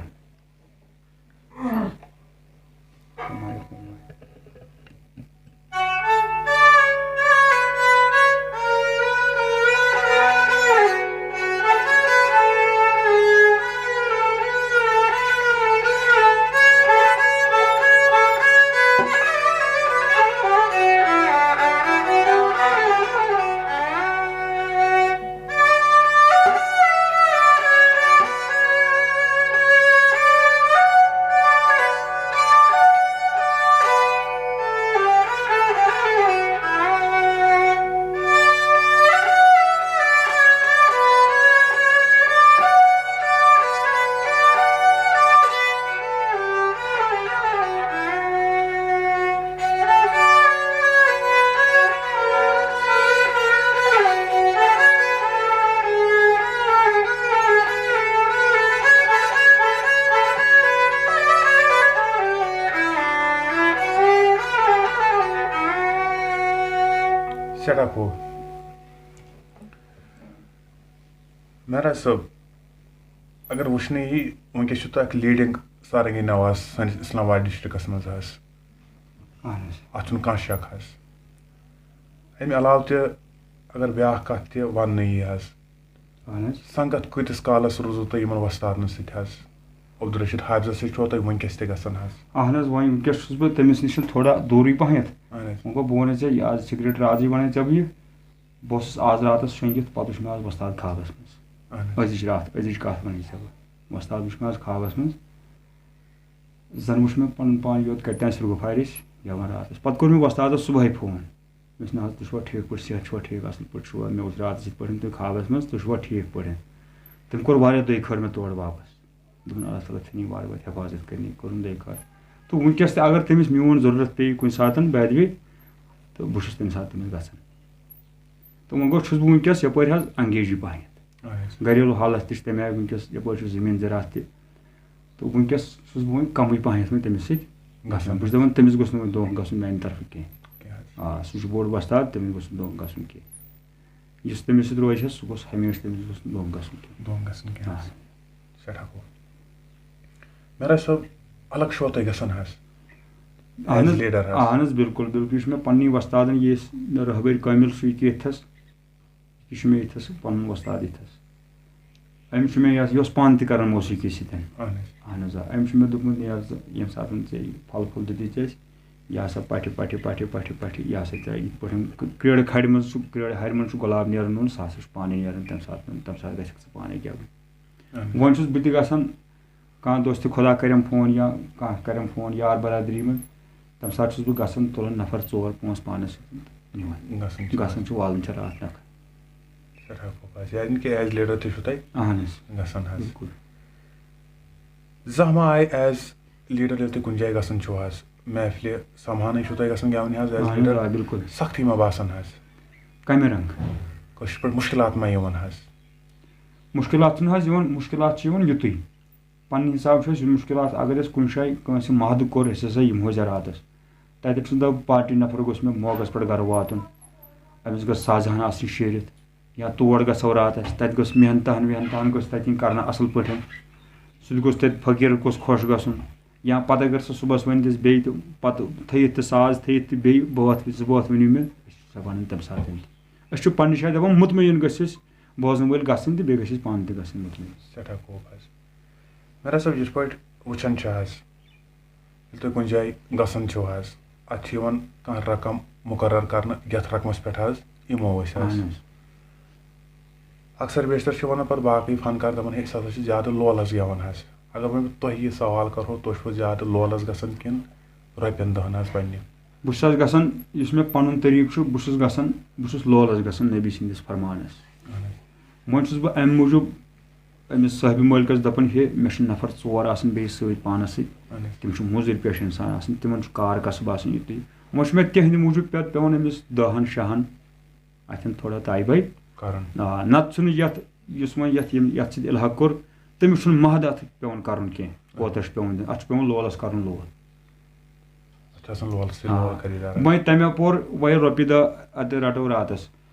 سٮ۪ٹھاہ خوٗب۔ مہراج صٲب، اگر وٕچھنہٕ یی، وٕنکیٚس چھُ تۄہہِ اکھ لیڈنگ سارنگی نواز سٲنِس اسلام آباد ڈسٹرکٹس منٛز حظ۔ اہن حظ۔ اتھ چھُنہٕ کانٛہہ شک حظ۔ امہِ علاوٕ تہِ اگر بیٛاکھ کتھ تہِ وننہٕ یی حظ، اہن حظ۔ سنگت کۭتِس کالس روٗزوٕ تۄہہِ یِمن وۄستادن سۭتۍ حظ؟ عبدالرشید حافظس سۭتۍ چھُوا تۄہہِ وٕنکیٚس تہِ گژھان حظ؟ اہن حظ، وۄنۍ وٕنکیٚس چھُس بہٕ تٔمِس نِش تھوڑا دوٗرٕے پہنتھ۔ اہن حظ۔ وۄنۍ گوٚو، بہٕ وَنے ژےٚ، یہِ آز سگریٹ رازٕے وَنے ژےٚ بہٕ یہِ۔ بہٕ اوسُس آز راتَس شۄنٛگِتھ، پَتہٕ وٕچھ مےٚ آز وۄستاد خوابَس منٛز۔ اہن حظ۔ أزِچ راتھ، أزِچ کَتھ وَنے ژےٚ بہٕ۔ وۄستاد وٕچھ مےٚ آز خوابَس منٛز۔ زَن وٕچھ مےٚ پَنُن پان یوت کَتہِ تام سرٛگہٕ فارِس یَوان راتَس۔ پَتہٕ کوٚر مےٚ وۄستادَس صُبحٲے فون۔ مےٚ ووٚنُس، "نہ حظ، تُہۍ چھُوا ٹھیٖک پٲٹھۍ، صحت چھُوا ٹھیٖک، اَصٕل پٲٹھۍ چھُوا؟" مےٚ وٕچھ راتَس یِتھ پٲٹھۍ تُہۍ خوابَس منٛز، تُہۍ چھُوا ٹھیٖک پٲٹھۍ؟ تٔمۍ کوٚر واریاہ دۄیہِ خٲر مےٚ تورٕ واپَس۔ دوٚپُن، "اللہ تعالیٰ تھٲینی وارٕ وارٕ حفاظت کٔرنی"، کوٚرُن دۄیہِ خٲر۔ تہٕ وٕنکیٚس تہِ اگر تٔمِس میون ضروٗرت پیٚیہِ کُنہِ ساتَن، by the way، تہٕ بہٕ چھُس تَمہِ ساتہٕ تٔمِس گژھان۔ تہٕ وۄنۍ گوٚو، چھُس بہٕ وٕنکیٚس یَپٲرۍ حظ انگیجی پَہَنتھ۔ اہن حظ۔ گَریلوٗ حالت تہِ چھِ تَمہِ آیہِ وٕنکیٚس، یَپٲرۍ چھُ زٔمیٖن زِراعت تہِ۔ تہٕ وٕنکیٚس چھُس بہٕ وۄنۍ کَمٕے پَہَنتھ وۄنۍ تٔمِس سۭتۍ گژھان۔ بہٕ چھُس دَپان، تٔمِس گوٚژھ نہٕ وۄنۍ دھوکہٕ گژھُن میٛانہِ طرفہٕ کینٛہہ۔ کینٛہہ حظ۔ آ، سُہ چھُ بوٚڑ وۄستاد، تٔمِس گوٚژھ نہٕ دھوکہٕ گژھُن کینٛہہ۔ یُس تٔمِس سۭتۍ روزِ ہا، سُہ گوٚژھ ہمیشہِ تٔمِس گوٚژھ نہٕ دھوکہٕ گژھُن کینٛہہ۔ دھوکہٕ گژھُن کینٛہہ۔ آ۔ سٮ۪ٹھاہ گوٚو۔ مہراج صٲب، الگ چھُوا تۄہہِ گژھان حظ؟ اہن As حظ، leader حظ۔ اہن حظ، بِلکُل، بِلکُل۔ یہِ چھُ مےٚ پننی وۄستادن، یہِ ٲسۍ مےٚ رہبر کٲمِل سُے کہِ ییٚتھس، یہِ چھُ مےٚ ییٚتھس پنُن وۄستاد ییٚتھس۔ أمۍ چھُ مےٚ یہِ ہسا، یہِ اوس پانہٕ تہِ کران موسیقی سۭتۍ۔ اہن حظ۔ اہن حظ، آ۔ أمۍ چھُ مےٚ دوٚپمُت، "نیاز، ییٚمہِ ساتہٕ ژےٚ یہِ پھل پھُل دِتُے ژےٚ اَسہِ، یہِ ہسا پٹھِ، پٹھِ، پٹھِ، پٹھِ، پٹھِ، یہِ ہسا ژےٚ یِتھ پٲٹھۍ کرٛیڈٕ کھڑِ منٛز چھُ، کرٛیڈٕ ہرِ منٛز چھُ گۄلاب نیران نوٚن، سُہ ہسا چھُ پانے نیران تَمہِ ساتہٕ، تَمہِ ساتہٕ گژھکھ ژٕ پانے گٮ۪وُن۔" اہن حظ۔ وۄنۍ چھُس بہٕ تہِ گژھان، کانٛہہ دوستہِ خۄدا کٔرِم فون یا کانٛہہ کٔرِم فون یار برادری منٛز، تَمہِ ساتہٕ چھُس بہٕ گژھان، تُلان نفر ژور پانٛژھ پانَس سۭتۍ تہٕ نِوان۔ گژھان چھِ گژھان چھُ، والان چھِ راتھ نکھٕ۔ سٮ۪ٹھاہ خوٗب حظ۔ یعنی کہِ as leader تہِ چھُو تۄہہِ اہن حظ۔ گژھان حظ۔ بِلکُل۔ زانٛہہ ما آیہِ as leader ییٚلہِ تُہۍ کُنہِ جایہِ گژھان چھِو حظ، محفلہِ سمہانٕے چھُو تۄہہِ گژھان گٮ۪ونہِ حظ as اہن حظ، leader؟ آ، بِلکُل۔ سختی ما باسان حظ؟ کَمہِ رنٛگہٕ؟ کٲشِر پٲٹھۍ مُشکِلات ما یِوان حظ؟ مُشکِلات چھِنہٕ حظ یِوان، مُشکِلات چھِ یِوان یُتُے۔ پننہِ حساب چھُ اَسہِ یہِ مُشکِلات، اگر أسۍ کُنہِ جایہِ کٲنٛسہِ محدٕ کوٚر، أسۍ ہسا یِمہو زِراتَس، تَتٮ۪تھ چھُنہٕ دَپان پارٹی نفر گوٚژھ مےٚ موقعس پٮ۪ٹھ گرٕ واتُن، أمِس گٔژھ سازٕ ہن آسٕنۍ شیٖرِتھ، یا تور گژھو راتَس، تَتہِ گٔژھ محنتہٕ ہن وحنتہٕ ہن گٔژھ تَتہِ یِنۍ کرنہٕ اَصٕل پٲٹھۍ، سُہ تہِ گوٚژھ تَتہِ فقیٖر گوٚژھ خۄش گژھُن، یا پتہٕ اگر سُہ صُبحس ونہِ تہِ بیٚیہِ تہِ، پتہٕ تھٲیِتھ تہِ ساز، تھٲیِتھ تہِ بیٚیہِ بٲتھ، زٕ بٲتھ ؤنِو مےٚ، أسۍ چھِ سۄ ونان تَمہِ ساتہٕ تہِ۔ أسۍ چھِ پننہِ جایہِ دپان مطمئن گٔژھۍ أسۍ بوزن وٲلۍ گژھٕنۍ تہٕ بیٚیہِ گٔژھۍ أسۍ پانہٕ تہِ گژھٕنۍ مطمئن۔ سٮ۪ٹھاہ خوٗب حظ۔ میر صٲب، یِتھ پٲٹھۍ وٕچھان چھِ حظ، ییٚلہِ تُہۍ کُنہِ جایہِ گژھان چھِو حظ، اَتھ چھِ یِوان کانٛہہ رقم مُقرر کرنہٕ، یَتھ رقمَس پٮ۪ٹھ حظ یِمو أسۍ حظ۔ اہن حظ۔ اکثر بیشتر چھِ وَنان پَتہٕ باقٕے فنکار، دَپان، "ہے، أسۍ ہسا چھِ زیادٕ لولَس گٮ۪وان حظ۔" اگر وۄنۍ بہٕ تۄہہِ یہِ سوال کرہو، تُہۍ چھِو زیادٕ لولَس گژھان کِنہٕ رۄپیَن دَہَن حظ پنٛنہِ؟ بہٕ چھُس حظ گژھان، یُس مےٚ پَنُن طریٖقہٕ چھُ، بہٕ چھُس گژھان، بہٕ چھُس لولَس گژھان نبی سٕنٛدِس فرمانَس۔ اہن حظ۔ وۄنۍ چھُس بہٕ اَمہِ موٗجوٗب أمِس صٲحبِ مٲلکَس دَپان، ہے، مےٚ چھِ نفر ژور آسان بیٚیہِ سۭتۍ پانَس سۭتۍ۔ اہن حظ۔ تِم چھِ مُضِر پیشہٕ اِنسان آسان، تِمَن چھُ کار کَسٕب آسان یُتُے۔ وۄنۍ چھُ مےٚ تِہِنٛدِ موٗجوٗب پٮ۪تھ پٮ۪وان أمِس دَہَن شَہَن اَتھٮ۪ن تھوڑا تایہِ بایہِ۔ کَرُن۔ آ، نَتہٕ چھُنہٕ یَتھ، یُس وۄنۍ یَتھ ییٚمۍ، یَتھ سۭتۍ اِلحاق کوٚر، تٔمِس چھُنہٕ محدٕ اَتھ پٮ۪وان کَرُن کینٛہہ، کوتاہ چھُ پٮ۪وان دیُن، اَتھ چھُ پٮ۪وان لولَس کَرُن لول۔ اَتھ چھُ آسان لولَس سۭتۍ آ۔ لول خریٖدار۔ وۄنۍ تَمہِ اَپور وۄنۍ رۄپیہِ دَہ اَتہِ رَٹو راتَس۔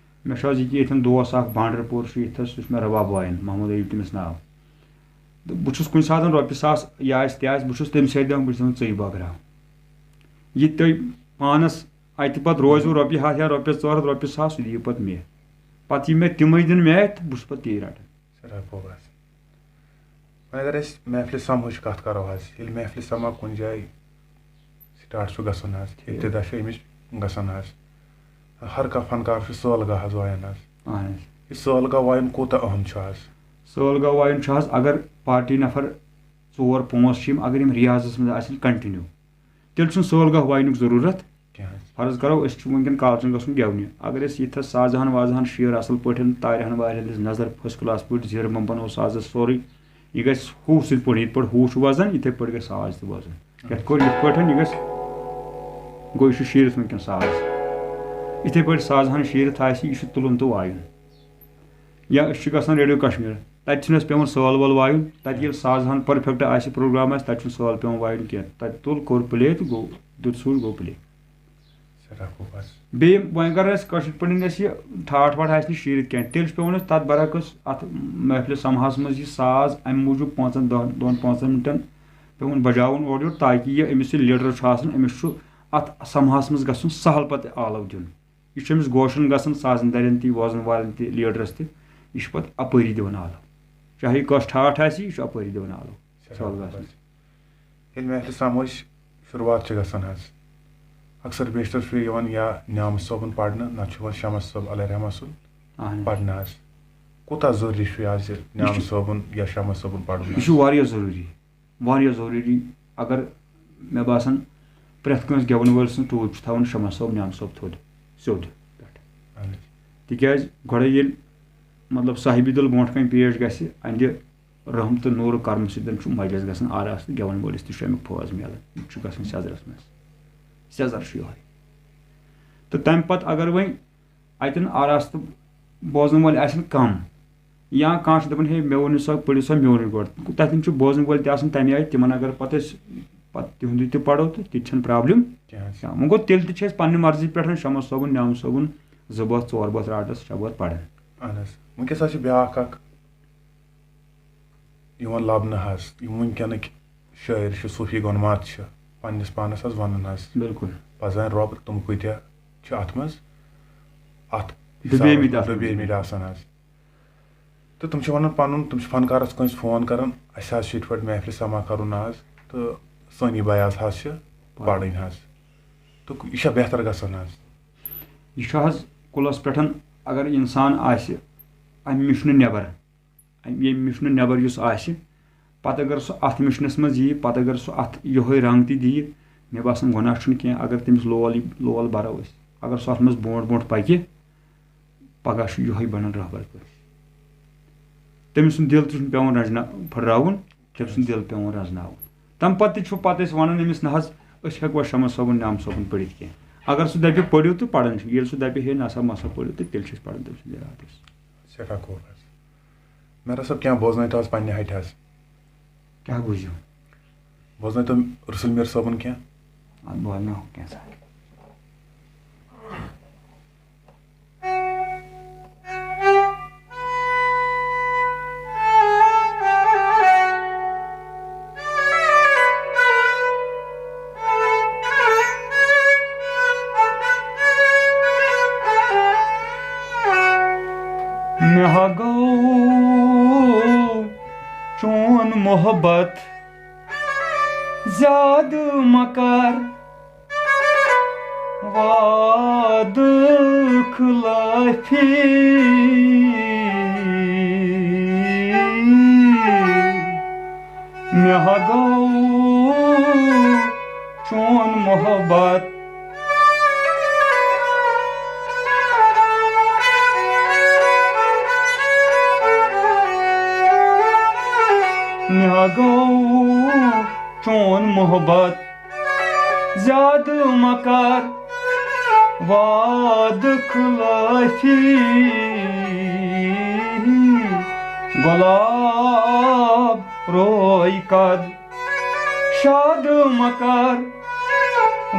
مےٚ چھُ حظ ییٚکیٛاہ ییٚتھٮ۪ن دوس اَکھ بانڈر پوٗر چھُ، ییٚتھَس سُہ چھُ مےٚ رباب وایان، محمد ایوب تٔمِس ناو۔ تہٕ بہٕ چھُس کُنہِ ساتہٕ رۄپیہِ ساس یہِ آسہِ تہِ آسہِ، بہٕ چھُس تٔمۍ سۭتۍ دِوان، بہٕ چھُس دَپان، "ژٕے بٲگراو۔ یہِ تُہۍ پانَس اَتہِ پَتہٕ روزِوٕ رۄپیہِ ہَتھ یا رۄپیَس ژور ہَتھ، رۄپیہِ ساس، سُہ دِیِو پَتہٕ مےٚ۔ پَتہٕ یہِ مےٚ تِمَے دِن مےٚ اَتھِ، بہٕ چھُس پَتہٕ تی رَٹان۔" سٮ۪ٹھاہ خوٗب حظ۔ وۄنۍ اگر أسۍ محفلہِ سَمہٕچ کَتھ کَرو حظ، ییٚلہِ محفلہِ سَما کُنہِ جایہِ start چھُ گژھان حظ، ابتدا چھُ أمِس گژھان حظ، ہر کانٛہہ فنکار چھُ سٲلگاہ حظ وایان حظ۔ اہن حظ۔ یہِ سٲلگاہ وایُن کوٗتاہ اہم چھُ حظ؟ سٲلگاہ وایُن چھُ حظ، اگر پارٹی نفر ژور پانٛژھ چھِ یِم، اگر یِم ریاضس منٛز آسن continue، تیٚلہِ چھُنہٕ سٲلگاہ واینُک ضروٗرت۔ کینٛہہ حظ۔ فرض کرو، أسۍ چھِ وٕنکیٚن کالچن گژھُن گٮ۪ونہِ، اگر أسۍ ییٚتہِ تھس سازہن وازہن شیر اصل پٲٹھۍ، تارِ ہن وارِ ہن دِژ نظر first class پٲٹھۍ، زیرٕ بمبن اوس سازس سورُے، یہِ گژھِ ہُہ سٕتھۍ پٲٹھۍ، یِتھ پٲٹھۍ ہُہ چھُ وزن، یِتھے پٲٹھۍ گژھِ ساز تہِ وزن۔ یتھ کٲٹھۍ، یِتھ پٲٹھۍ یہِ گژھِ، گوٚو، یہِ چھُ شیٖرِتھ وٕنکیٚن ساز۔ یِتھے پٲٹھۍ سازہن شیٖرِتھ آسہِ، یہِ چھُ تُلُن تہٕ وایُن۔ یا أسۍ چھِ گژھان ریڈیو کشمیر، تتہِ چھُنہٕ اَسہِ پٮ۪وان سٲل وٲل وایُن، تتہِ ییٚلہِ سازہن perfect آسہِ، program آسہِ، تتہِ چھُنہٕ سٲل پٮ۪وان وایُن کینٛہہ، تتہِ تُل، کوٚر play تہٕ گوٚو، دیُت سوٗر، گوٚو play۔ سٮ۪ٹھاہ خوٗب حظ۔ بیٚیہِ وۄنۍ اگر اَسہِ کٲشِر پٲٹھۍ اَسہِ یہِ ٹھاٹھ واٹھ آسہِ نہٕ شیٖرِتھ کینٛہہ، تیٚلہِ چھُ پٮ۪وان اَسہِ تَتھ برعکس اَتھ محفلہِ سماہَس منٛز یہِ ساز اَمہِ موٗجوٗب پانٛژَن دَہَن، دۄن پانٛژَن مِنٹَن پٮ۪وان بجاوُن اورٕ یورٕ، تاکہِ یہِ أمِس یہِ leader چھُ آسان، أمِس چھُ اَتھ سماہَس منٛز گژھُن سہل پَتہٕ آلو دیُن۔ یہِ چھُ أمِس گوشَن گژھان، سازَن دَرٮ۪ن تہِ، وازَن والٮ۪ن تہِ، leaderَس تہِ، یہِ چھُ پَتہٕ اَپٲری دِوان آلو۔ چاہے کۄس ٹھاٹھ آسہِ، یہِ چھُ اَپٲری دِوان آلو۔ سہل گژھان۔ ییٚلہِ محفلہِ سمٲجۍ شروٗعات چھِ گژھان حظ، اکثر بیشتر چھُ یِوان یا نیامہٕ صٲبُن پرنہٕ، نتہٕ چھُ یِوان شمس صٲب علیہ رحمہ سُنٛد اہن۔ پرنہٕ حظ۔ کوٗتاہ ضروٗری چھُ یہِ حظ یہِ نیامہٕ یہِ چھُ صٲبُن یا شمس صٲبُن پرُن یہِ حظ؟ چھُ واریاہ ضروٗری، واریاہ ضروٗری۔ اگر مےٚ باسان پرٛٮ۪تھ کٲنٛسہِ گٮ۪وَن وٲلۍ سٕنٛز ٹوٗپۍ چھِ تھاوان شمس صٲب، نیامہٕ صٲب تھوٚد، سیوٚد پٮ۪ٹھ۔ اہن حظ۔ تِکیٛازِ گۄڈَے ییٚلہِ مطلب صاحبِ دِل برونٛٹھ کَنہِ پیش گژھِ، اَندِ رحم تہٕ نوٗر کرم سۭتۍ چھُ مجلس گژھان آراستہٕ، گٮ۪وَن وٲلِس تہِ چھُ اَمیُک فٲض میلان۔ یہِ چھُ گژھان سیٚزرَس منٛز۔ سیٚزر چھُ یِہوٚے۔ تہٕ تَمہِ پتہٕ اگر وۄنۍ اَتٮ۪ن آراستہٕ بوزَن وٲلۍ آسن کم، یا کانٛہہ چھُ دَپان، "ہے، مےٚ ؤنِو سا، پٔرِو سا میونٕے گۄڈٕ۔" تَتٮ۪ن چھُ بوزَن وٲلۍ تہِ آسان تَمہِ آیہِ، تِمن اگر پتہٕ أسۍ پتہٕ تِہُنٛدُے تہِ پَرو تہٕ تہِ تہِ چھَنہٕ problem۔ کینٛہہ حظ۔ یا وۄنۍ گوٚو، تیٚلہِ تہِ چھِ أسۍ پننہِ مرضی پٮ۪ٹھ شمس صٲبُن، نیامہٕ صٲبُن زٕ بٲتھ، ژور بٲتھ رَٹس، شےٚ بٲتھ پَران۔ اہن حظ۔ وٕنکیٚس حظ چھِ بیٛاکھ اَکھ یِوان لَبنہٕ حظ، یِم وٕنکیٚنٕکۍ شٲعر چھِ، صوٗفی گۄنمات چھِ، پننِس پانَس حظ وَنان حظ۔ بِلکُل۔ پَزان رۄب، تِم کۭتیٛاہ چھِ اَتھ منٛز، اَتھ ڈُبیمٕتۍ حِسابَس منٛز آسان۔ ڈُبیمٕتۍ آسان حظ۔ تہٕ تِم چھِ وَنان پَنُن، تِم چھِ فنکارَس کٲنٛسہِ فون کَران، "اَسہِ حظ چھُ یِتھ پٲٹھۍ محفلہِ سما کَرُن آز، تہٕ سٲنی بَیاض حظ چھِ پَرٕنۍ حظ۔" تہٕ یہِ چھا بہتر گژھان حظ؟ یہِ چھُ حظ کُلَس پٮ۪ٹھ، اگر اِنسان آسہِ اَمہِ مِشنہٕ نٮ۪بر، ییٚمہِ مِشنہٕ نٮ۪بر یُس آسہِ، پتہٕ اگر سُہ اتھ مِشنس منٛز ییہِ، پتہٕ اگر سُہ اتھ یِہوے رنگ تہِ دِیہِ، مےٚ باسان گۄناہ چھُنہٕ کینٛہہ۔ اگر تٔمِس لول یی، لول برو أسۍ، اگر سُہ اتھ منٛز برونٛٹھ برونٛٹھ پکہِ، پگاہ چھُ یِہوے بنان رہبر کٲنٛسہِ۔ تٔمۍ سُنٛد دِل تہِ چھُنہٕ پٮ۪وان رنجنا پھٔٹراوُن، تٔمۍ سُنٛد دِل پٮ۪وان رزناوُن۔ تمہِ پتہٕ تہِ چھُ پتہٕ أسۍ ونان أمِس، "نہ حظ، أسۍ ہٮ۪کوا شمس صٲبُن، نیام صٲبُن پٔرِتھ کینٛہہ؟" اگر سُہ دپہِ، "پٔرِو"، تہٕ پران چھِ۔ ییٚلہِ سُہ دپہِ، "ہے، نسا، مسا پٔرِو"، تہٕ تیٚلہِ چھِ أسۍ پران تٔمۍ سٕنٛدِ ارادس۔ سٮ۪ٹھاہ خوٗب حظ۔ میر صٲب، کینٛہہ بوزنٲیتو حظ پننہِ ہٹہِ حظ۔ کیٛاہ بوٗزِو؟ بوزنٲیتو رسول میر صٲبُن کینٛہہ۔ اَدٕ بوزناوہوکھ کینٛژھا۔ مےٚ ہا گوٚو چون محبت زیادٕ مہ کر وعدٕ خلٲفی۔ مےٚ ہا گوٚو چون محبت مےٚ ہا گوٚو چون محبت زیادٕ مہ کر وعدٕ خلٲفی۔ گۄلاب روے قد شاد مہ کر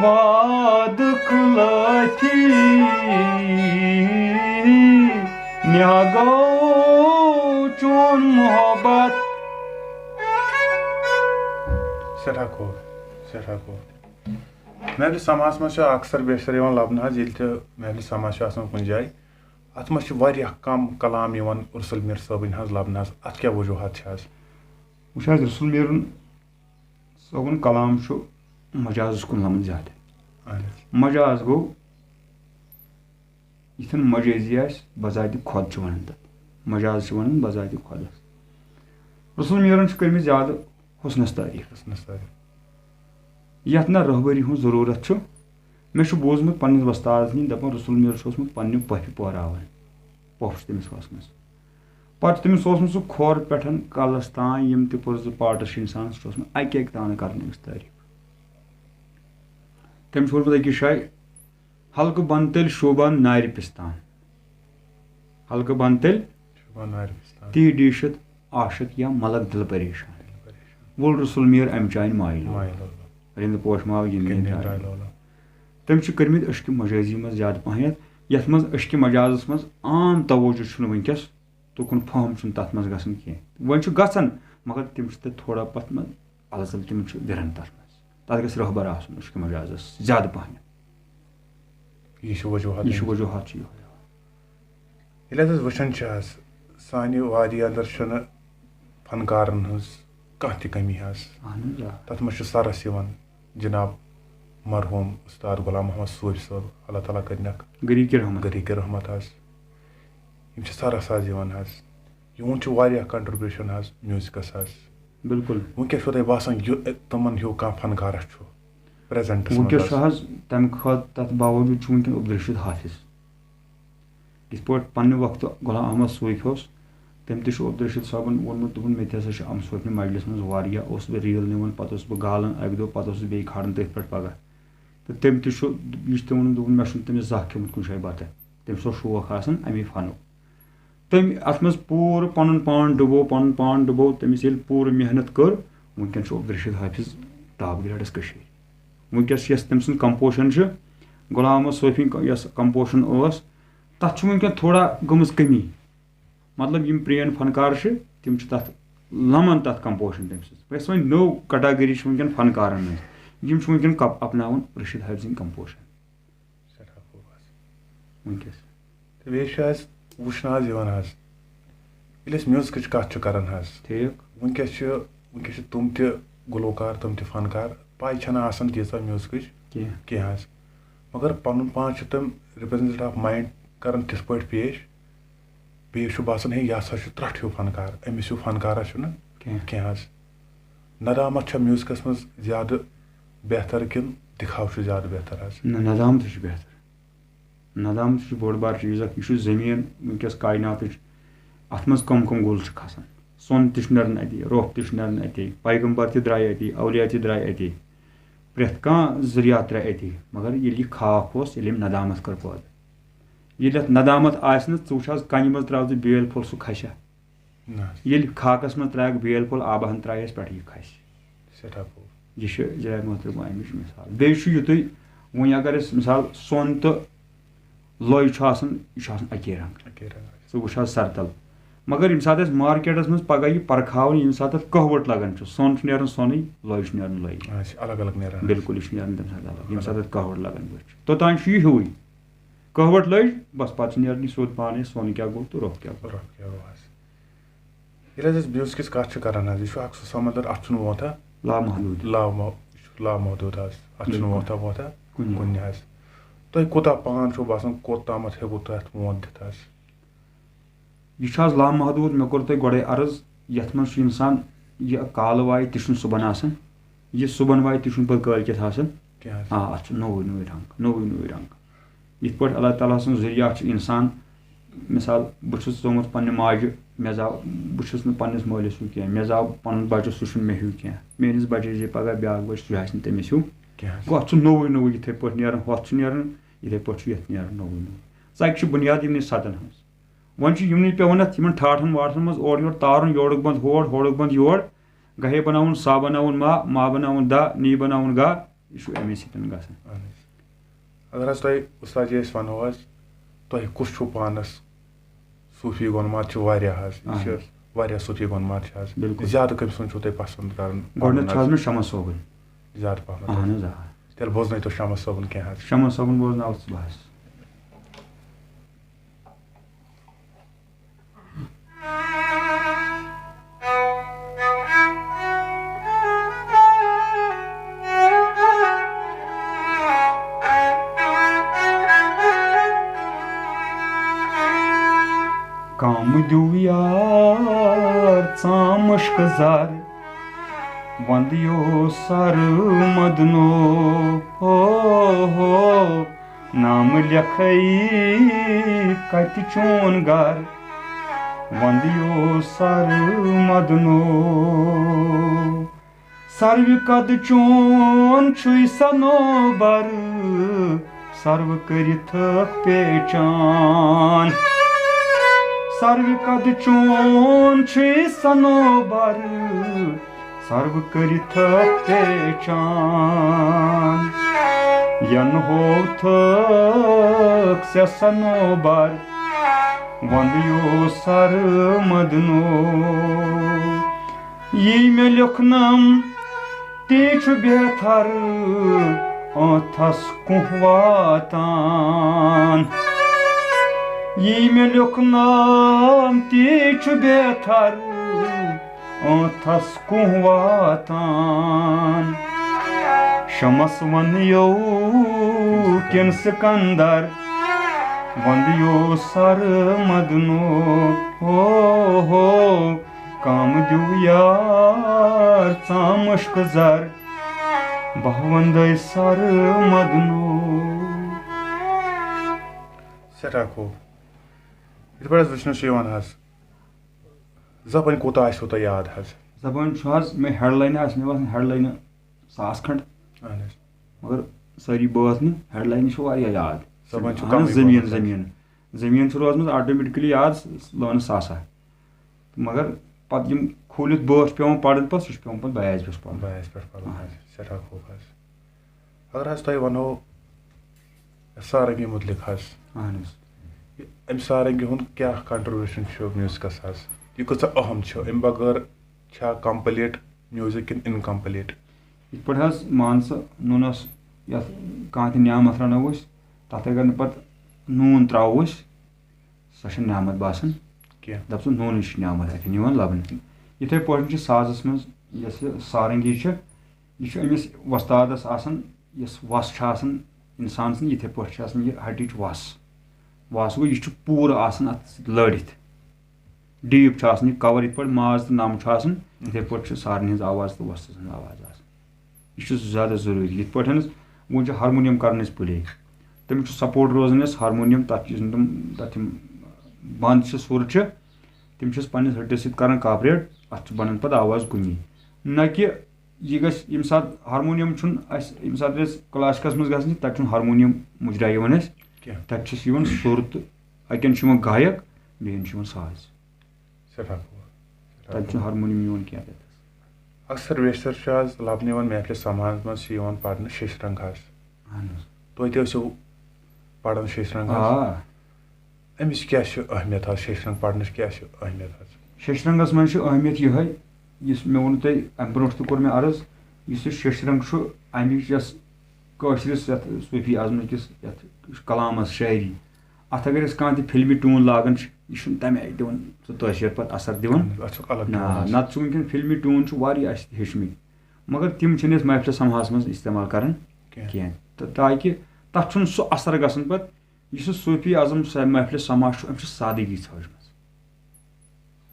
وعدٕ خلٲفی۔ مےٚ گوٚو چون محبت۔ سٮ۪ٹھاہ خوٗب، سٮ۪ٹھاہ خوٗب۔ محفلہِ سماعس منٛز چھِ اکثر بیشتر یِوان لبنہٕ حظ، ییٚلہِ تہِ محفلہِ سماع چھِ آسان کُنہِ جایہِ، اتھ منٛز چھِ واریاہ کم کلام یِوان رسول میر صٲبٕنۍ حظ لبنہٕ حظ۔ اتھ کیٛاہ وجوہات چھِ حظ؟ وٕچھ حظ، رسول میٖرُن صٲبُن کلام چھُ مجازس کُن لمُن زیادٕ۔ اہن حظ۔ مجاز گوٚو یِتھن مجٲزی آسہِ، بذاتِ خۄد چھِ وَنان تَتھ۔ مجاز چھِ وَنان بذاتِ خۄدس۔ رسول میٖرن چھِ کٔرمٕتۍ زیادٕ حسنس تعریٖف۔ حسنس تعریٖف۔ یَتھ نہ رہبری ہٕنٛز ضروٗرت چھُ۔ مےٚ چھُ بوٗزمُت پننِس وۄستادس نِش دَپان، رسول میٖر چھُ اوسمُت پننہِ پۄپھِ پوراوان۔ پۄپھ چھِ تٔمِس ٲسمٕژ۔ پتہٕ چھُ تٔمِس اوسمُت سُہ کھۄر پٮ۪ٹھ کلس تام، یِم تہِ پُرزٕ پارٹس چھِ اِنسانس، سُہ چھُ اوسمُت اَکہِ اَکہِ تانہٕ کران أمِس تعریٖف۔ تٔمۍ چھُ ووٚنمُت أکِس جایہِ، ہلکہٕ بنتٕلۍ شوٗبان نارِ پِستان۔ ہلکہٕ بنتٕلۍ شوٗبان نارِ پِستان۔ تی ڈیٖشِتھ عاشق یا ملک دِل پریشان۔ دِل پریشان۔ وول رسول میٖر اَمہِ چانہِ مایہِ لولہٕ۔ مایہِ لولہٕ۔ رِنٛدٕ پوش ماو گِنٛدنہِ گِنٛدنہِ درٛاے درٛاے لولہٕ۔ لولہٕ۔ تٔمۍ چھِ کٔرمٕتۍ عشقِ مجٲزی منٛز زیادٕ پہنتھ، یَتھ منٛز عشقِ مجازس منٛز عام توجہ چھُنہٕ وٕنکیٚس تُکُن فہم چھُنہٕ تَتھ منٛز گژھان کینٛہہ۔ وۄنۍ چھُ گژھان، مگر تِم چھِ تَتہِ تھوڑا پَتھ منٛز، الہٕ ژَلہٕ تِم چھِ وِران تَتھ منٛز۔ تَتھ گژھِ رہبر آسُن عشقِ مجازَس زیادٕ پَہَن۔ یہِ چھُ وجوہات یہِ چھُ أمِس۔ وجوہات چھُ یِہوٚے۔ ییٚلہِ حظ أسۍ وٕچھان چھِ حظ، سانہِ وادی اندر چھُنہٕ فنکارن ہٕنٛز کانٛہہ تہِ کمی حظ۔ اہن حظ، آ۔ تَتھ منٛز چھُ سرس یِوان جناب مرحوم استاد غلام محمد صوفی صٲب، اللہ تعالیٰ کٔرِنَکھ غریٖقِ رحمت۔ غریٖقِ رحمت حظ۔ یِم چھِ سرس حظ یِوان حظ۔ یِہُنٛد چھُ واریاہ contribution حظ میوٗزکَس حظ۔ بِلکُل۔ وٕنکیٚس چھُو تۄہہِ باسان یہِ تِمن ہیوٗ کانٛہہ فنکارا چھُ presentس منٛز وٕنکیٚس چھُ حظ؟ حظ تَمہِ کھۄتہٕ تَتھ باوجوٗد چھُ وٕنکیٚن عبدالرشید حافظ۔ یِتھ پٲٹھۍ پننہِ وقتہٕ غلام احمد صوفی اوس، تٔمۍ تہِ چھُ عبدالرشید صٲبن ووٚنمُت، دوٚپُن، مےٚ تہِ ہسا چھُ امہٕ صوفنہِ مجلس منٛز واریاہ، اوسُس بہٕ ریٖل نِوان، پتہٕ اوسُس بہٕ گالان اکہِ دۄہ، پتہٕ اوسُس بیٚیہِ کھاران تٔتھۍ پٮ۪ٹھ پگاہ۔ تہٕ تٔمۍ تہِ چھُ، یہِ چھُ تٔمۍ ووٚنمُت، دوٚپُن، مےٚ چھُنہٕ تٔمِس زانٛہہ کھیوٚمُت کُنہِ جایہِ بتہٕ۔ تٔمِس اوس شوق آسان امی فنُک۔ تٔمۍ اتھ منٛز پوٗرٕ پنُن پان ڈُبو، پنُن پان ڈُبو، تٔمِس ییٚلہِ پوٗرٕ محنت کٔر، وٕنکیٚن چھُ عبدالرشید حافظ top gradeس کٔشیٖرِ۔ وٕنکیٚس یۄس تٔمۍ سٕنٛز composition چھِ، غلام محمد صوفی یۄس composition ٲس، تَتھ چھُ وٕنکیٚن تھوڑا گٔمٕژ کٔمی۔ مطلب، یِم پرٛٲنۍ فنکار چھِ، تِم چھِ تَتھ لَمان تَتھ composition تٔمۍ سٕنٛز۔ یۄس وۄنۍ نٔو category چھِ وٕنکیٚن فنکارَن منٛز، یِم چھِ وٕنکیٚن کپ-، اپناوان رشید حافظٕنۍ composition۔ سٮ۪ٹھاہ خوٗب حظ۔ وٕنکیٚس۔ تہٕ بیٚیہِ چھُ اَسہِ وٕچھنہٕ حظ یِوان حظ، ییٚلہِ أسۍ میوٗزکٕچ کَتھ چھِ کَران حظ، ٹھیٖک۔ وٕنکیٚس چھِ، وٕنکیٚس چھِ تِم تہِ گُلوکار، تِم تہِ فنکار، پَے چھَنہٕ آسان تیٖژاہ میوٗزکٕچ کینٛہہ۔ کینٛہہ حظ۔ مگر پَنُن پان چھِ تِم representative of mind کَران تِتھ پٲٹھۍ پیش، بیٚیِس چھُ باسان، ہے، یہِ ہسا چھُ ترٛٹھ ہیوٗ فنکار، أمِس ہیوٗ فنکارا چھُنہٕ کینٛہہ۔ کینٛہہ حظ۔ ندامت چھا میوٗزکَس منٛز زیادٕ بہتر کِنہٕ دِکھاو چھُ زیادٕ بہتر حظ؟ نہ، ندامتٕے چھُ بہتر۔ ندامت چھُ بوٚڑ بار چیٖز اکھ، یہِ چھُ زٔمیٖن وٕنکیٚس کایناتٕچ، اَتھ منٛز کٕم کٕم گُل چھِ کھسان۔ سۄن تہِ چھُ نیران اَتی، روٚپھ تہِ چھُ نیران اَتی، پیغمبر تہِ درٛاے اَتی، اولیا تہِ درٛاے اَتی، پرٛٮ۪تھ کانٛہہ ذُریات درٛاے اَتی۔ مگر ییٚلہِ یہِ خاک اوس، ییٚلہِ أمۍ ندامت کٔر پٲدٕ، ییٚلہِ اَتھ ندامت آسہِ نہٕ، ژٕ وٕچھ حظ، کَنہِ منٛز ترٛاو ژٕ بیٲلۍ پھوٚل، سُہ کھسہِ۔ نہ۔ ییٚلہِ خاکَس منٛز ترٛایَکھ بیل پھوٚل، آبہٕ ہن ترٛایَس پٮ۪ٹھ، یہِ کھسہِ۔ سٮ۪ٹھاہ پوٚز۔ یہِ چھُ جناب محترم اَمِچ مثال۔ بیٚیہِ چھُ یُتُے، وۄنۍ اگر أسۍ مثال سۄن تہٕ لۄے چھُ آسان، یہِ چھُ آسان اَکے رنٛگ۔ اَکے رنٛگ۔ ژٕ وٕچھ حظ سرتل۔ مگر ییٚمہِ ساتہٕ أسۍ مارکیٹَس منٛز پَگاہ یہِ پرکھاوان، ییٚمہِ ساتہٕ اَتھ کٔہوَٹ لَگان چھُ، سۄن چھُ نیران سۄنٕے، لۄے چھُ نیران لۄے۔ آ، یہِ چھِ الگ الگ نیران۔ بِلکُل، یہِ چھُ نیران تَمہِ ساتہٕ الگ، ییٚمہِ ساتہٕ اَتھ کٔہوَٹ لَگان پٲٹھۍ چھُ۔ توٚتام چھُ یہِ ہیوٗوٕے۔ کہوٹ لٔج، بس پتہٕ چھُ نیران یہِ سیوٚد پانے، سۄن کیٛاہ گوٚو تہٕ رۄپھ کیٛاہ گوٚو۔ رۄپھ کیٛاہ گوٚو حظ؟ ییٚلہِ حظ أسۍ میوٗزکٕچ کتھ چھِ کران حظ، یہِ چھُ اکھ سُہ سمندر، اتھ چھُنہٕ ووتھا لامحدوٗد۔ لامح-، یہِ چھُ لامحدوٗد حظ، اتھ چھُنہٕ بِلکُل۔ ووتھا ووتھا کُنہِ۔ کُنہِ حظ۔ تۄہہِ کوٗتاہ پان چھُو باسان، کوٚت تامتھ ہیٚکو تۄہہِ اتھ ووت دِتھ حظ؟ یہِ چھُ حظ لامحدوٗد، مےٚ کوٚر تۄہہِ گۄڈَے عرض، یَتھ منٛز چھُ اِنسان، یہِ کالہٕ وایہِ تہِ چھُنہٕ صُبحن آسان، یہِ صُبحن وایہِ تہِ چھُنہٕ پَتہٕ کٲلۍ کٮ۪تھ آسان۔ کینٛہہ حظ۔ آ، اَتھ چھُ نوٚوُے نوٚوُے رنٛگ، نوٚوُے نوٚوُے رنٛگ۔ یِتھ پٲٹھۍ اللہ تعالیٰ سُنٛد ذٔریعہٕ چھُ اِنسان، مِثال، بہٕ چھُس زامُت پنٛنہِ ماجہِ، مےٚ زاو، بہٕ چھُس نہٕ پنٛنِس مٲلِس ہیوٗ کینٛہہ، مےٚ زاو پَنُن بَچہٕ، سُہ چھُنہٕ مےٚ ہیوٗ کینٛہہ، میٛٲنِس بَچَس یی پَگاہ بیٛاکھ بَچہٕ، سُہ آسہِ نہٕ تٔمِس ہیوٗ۔ کینٛہہ حظ۔ گوٚو اَتھ چھُ نوٚوُے نوٚوُے، یِتھَے پٲٹھۍ نیران، ہُتھ چھُ نیران، یِتھَے پٲٹھۍ چھُ یَتھ نیران نوٚوُے نوٚوُے۔ ژَکہِ چھِ بُنیاد یِمنٕے سَتَن ہٕنٛز۔ وۄنۍ چھُ یِمنٕے پٮ۪وان اَتھ، یِمَن ٹھاٹھَن واٹھَن منٛز اورٕ یورٕ تارُن، یورُک بنٛد ہور، ہورُک بنٛد یور، گاہے بناوُن سا بناوُن ما، ما بناوُن دا، نی بناوُن گا، یہِ چھُ اَمے سۭتۍ گژھان۔ اہن حظ۔ اگر حظ تۄہہِ اُستاد جی أسۍ وَنو حظ، تۄہہِ کُس چھُو پانَس صوٗفی گۄنمات چھِ واریاہ حظ، یہِ چھِ اہن حظ۔ واریاہ صوٗفی گۄنمات چھِ حظ۔ بِلکُل۔ زیادٕ کٔمۍ سُنٛد چھُو تۄہہِ پَسنٛد کَرُن؟ گۄڈٕنٮ۪تھ چھُ حظ مےٚ شمس صٲبُن۔ زیادٕ پَہمَتھ حظ۔ اہن حظ، آ۔ تیٚلہِ بوزنٲیتو شمس صٲبُن کینٛہہ حظ۔ شمس صٲبُن بوزناوَتھ ژٕ بہٕ حظ۔ کم دیو یار ژام مشک زر، وند یو سر مدنو۔ ہو ہو، نام لیکھے کتہِ چون گھر، وند یو سر مدنو۔ سروِ قد چون چھُے سنوبر، سرو کٔرِتھکھ پیچان۔ سروِ قد چون چھُے سنوبر، سرو کٔرِتھکھ پیچان۔ ین ہوتھکھ ژےٚ سنوبر، وند یو سر مدنو۔ یی مےٚ لیوٚکھنم تی چھُ بہتر، ٲنتھس کُنٛہہ واتان۔ یی مےٚ لیوٚکھنم تی چھُ بہتر، ٲنتھس کُنٛہہ واتان۔ شمس ونیو کِن سکندر، وند یو سر مدنو۔ ہو ہو، کم دیو یار ژام مشک زر، بہٕ وندے سر مدنو۔ سٮ۪ٹھاہ خوٗب۔ یِتھ پٲٹھۍ حظ وٕچھنہٕ چھُ یِوان حظ، زبٲنۍ کوٗتاہ آسِوٕ تۄہہِ یاد حظ؟ زبٲنۍ چھُ حظ مےٚ ہیڈ لاینہٕ آسہِ مےٚ باسان ہیڈ لاینہٕ ساس کھنٛڈ۔ اہن حظ۔ مگر سٲری بٲتھ نہٕ، ہیڈ لاینہٕ چھِ واریاہ یاد۔ زبٲنۍ چھُ اہن حظ، کمٕے زٔمیٖن، پہمتھ حظ۔ زٔمیٖن۔ زٔمیٖن چھُ روزمٕژ آٹومیٹکلی یاد، لٲنہٕ ساسا۔ مگر پتہٕ یِم کھوٗلِتھ بٲتھ چھِ پٮ۪وان پرٕنۍ پتہٕ، سُہ چھُ پٮ۪وان پتہٕ بیس پٮ۪ٹھ پرُن۔ بیس پٮ۪ٹھ پرُن اہن حظ۔ حظ، سٮ۪ٹھاہ خوٗب حظ۔ اگر حظ تۄہہِ ونو سارنگی مُتعلق حظ، اہن حظ۔ یہِ، امہِ سارنگی ہُنٛد کیٛاہ contribution چھُ میوٗزکس حظ؟ یہِ کۭژاہ اہم چھِ؟ امہِ بغٲر چھا complete music کِنہٕ incomplete؟ یِتھ پٲٹھۍ حظ مان ژٕ نوٗنس یتھ کانٛہہ تہِ نعمت رنو أسۍ، تتھ اگر نہٕ پتہٕ نوٗن ترٛاوو أسۍ، سۄ چھےٚ نعمت باسان کینٛہہ۔ دَپ ژٕ، نوٗنٕے چھُ نعمت اَتھٮ۪ن یِوان لَبنہٕ۔ یِتھَے پٲٹھۍ چھِ سازَس منٛز یۄس یہِ سارنٛگی چھِ، یہِ چھُ أمِس وۄستادَس آسان، یۄس وَس چھِ آسان اِنسان سٕنٛز، یِتھَے پٲٹھۍ چھِ آسان یہِ ہَٹِچ وَس۔ وَس گوٚو، یہِ چھُ پوٗرٕ آسان اَتھ سۭتۍ لٲڑِتھ۔ ڈیٖپ چھُ آسان یہِ کَوَر، یِتھ پٲٹھۍ ماز تہٕ نَم چھُ آسان، یِتھَے پٲٹھۍ چھِ سارنٕے ہٕنٛز آواز تہٕ وۄستہٕ سٕنٛز آواز آسان۔ یہِ چھُ زیادٕ ضروٗری۔ یِتھ پٲٹھۍ وۄنۍ چھُ ہارمونیم کران أسۍ پلے، تٔمِس چھُ سپورٹ روزان اَسہِ ہارمونیم، تَتھ یُس زَن تِم، تَتھ یِم بنٛد چھِ، سُر چھِ، تِم چھِ أسۍ پنٛنِس ہٹِس سۭتۍ کران کاپریٹ، اَتھ چھُ بنان پتہٕ آواز کُنی۔ نہ کہِ یہِ گژھِ، ییٚمہِ ساتہٕ ہارمونیم چھُنہٕ اَسہِ، ییٚمہِ ساتہٕ أسۍ کلاسِکس منٛز گژھان چھِ، تَتہِ چھُنہٕ ہارمونیم مُجرا یِوان اَسہِ کینٛہہ۔ تَتہِ چھُ اَسہِ یِوان سُر تہٕ اَکٮ۪ن چھُ یِوان گایک، بیٚیَن چھُ یِوان ساز۔ سٮ۪ٹھاہ خوٗب۔ سٮ۪ٹھاہ تَتہِ چھُنہٕ خوٗب۔ ہارمونیم یِوان کینٛہہ تَتٮ۪تھ۔ اکثر بیشتر چھُ آز لبنہٕ یِوان محفلہِ سماعس منٛز چھِ یِوان پرنہٕ شیشرنٛگ حظ۔ اہن حظ۔ تُہۍ تہِ ٲسِو پران شیشرنٛگ حظ؟ آ۔ أمِس کیٛاہ چھِ اہمیت حظ؟ شیشرنٛگ پرنٕچ کیٛاہ چھِ اہمیت حظ؟ شیشرنٛگس منٛز چھِ اہمیت یِہوٚے، یُس مےٚ ووٚنوُ تۄہہِ اَمہِ برونٛٹھ تہِ کوٚر مےٚ عرض، یُس یہِ شیشرنٛگ چھُ، اَمِچ یۄس کٲشرِس یَتھ صوٗفی ازمہٕ کِس یَتھ کلامَس، شٲعری، اَتھ اگر أسۍ کانٛہہ تہِ فِلمی ٹیوٗن لاگان چھِ، یہِ چھُنہٕ تَمہِ آیہِ دِوان سُہ تٲثیٖر پَتہٕ اثر دِوان۔ اَتھ چھُ الگ نہ، ٹیوٗن آسان۔ نَتہٕ چھُ وٕنکٮ۪ن فِلمی ٹیوٗن چھُ واریاہ اَسہِ ہیٚچھمٕتۍ، مگر تِم چھِنہٕ أسۍ محفلہِ سماہَس منٛز استعمال کران کینٛہہ۔ کینٛہہ۔ تہٕ تاکہِ تَتھ چھُنہٕ سُہ اثر گژھان پَتہٕ، یُس یہِ صوٗفی ازم سا-، محفلہِ سماع چھُ، أمۍ چھِ سادٕگی ژھٲجمٕژ۔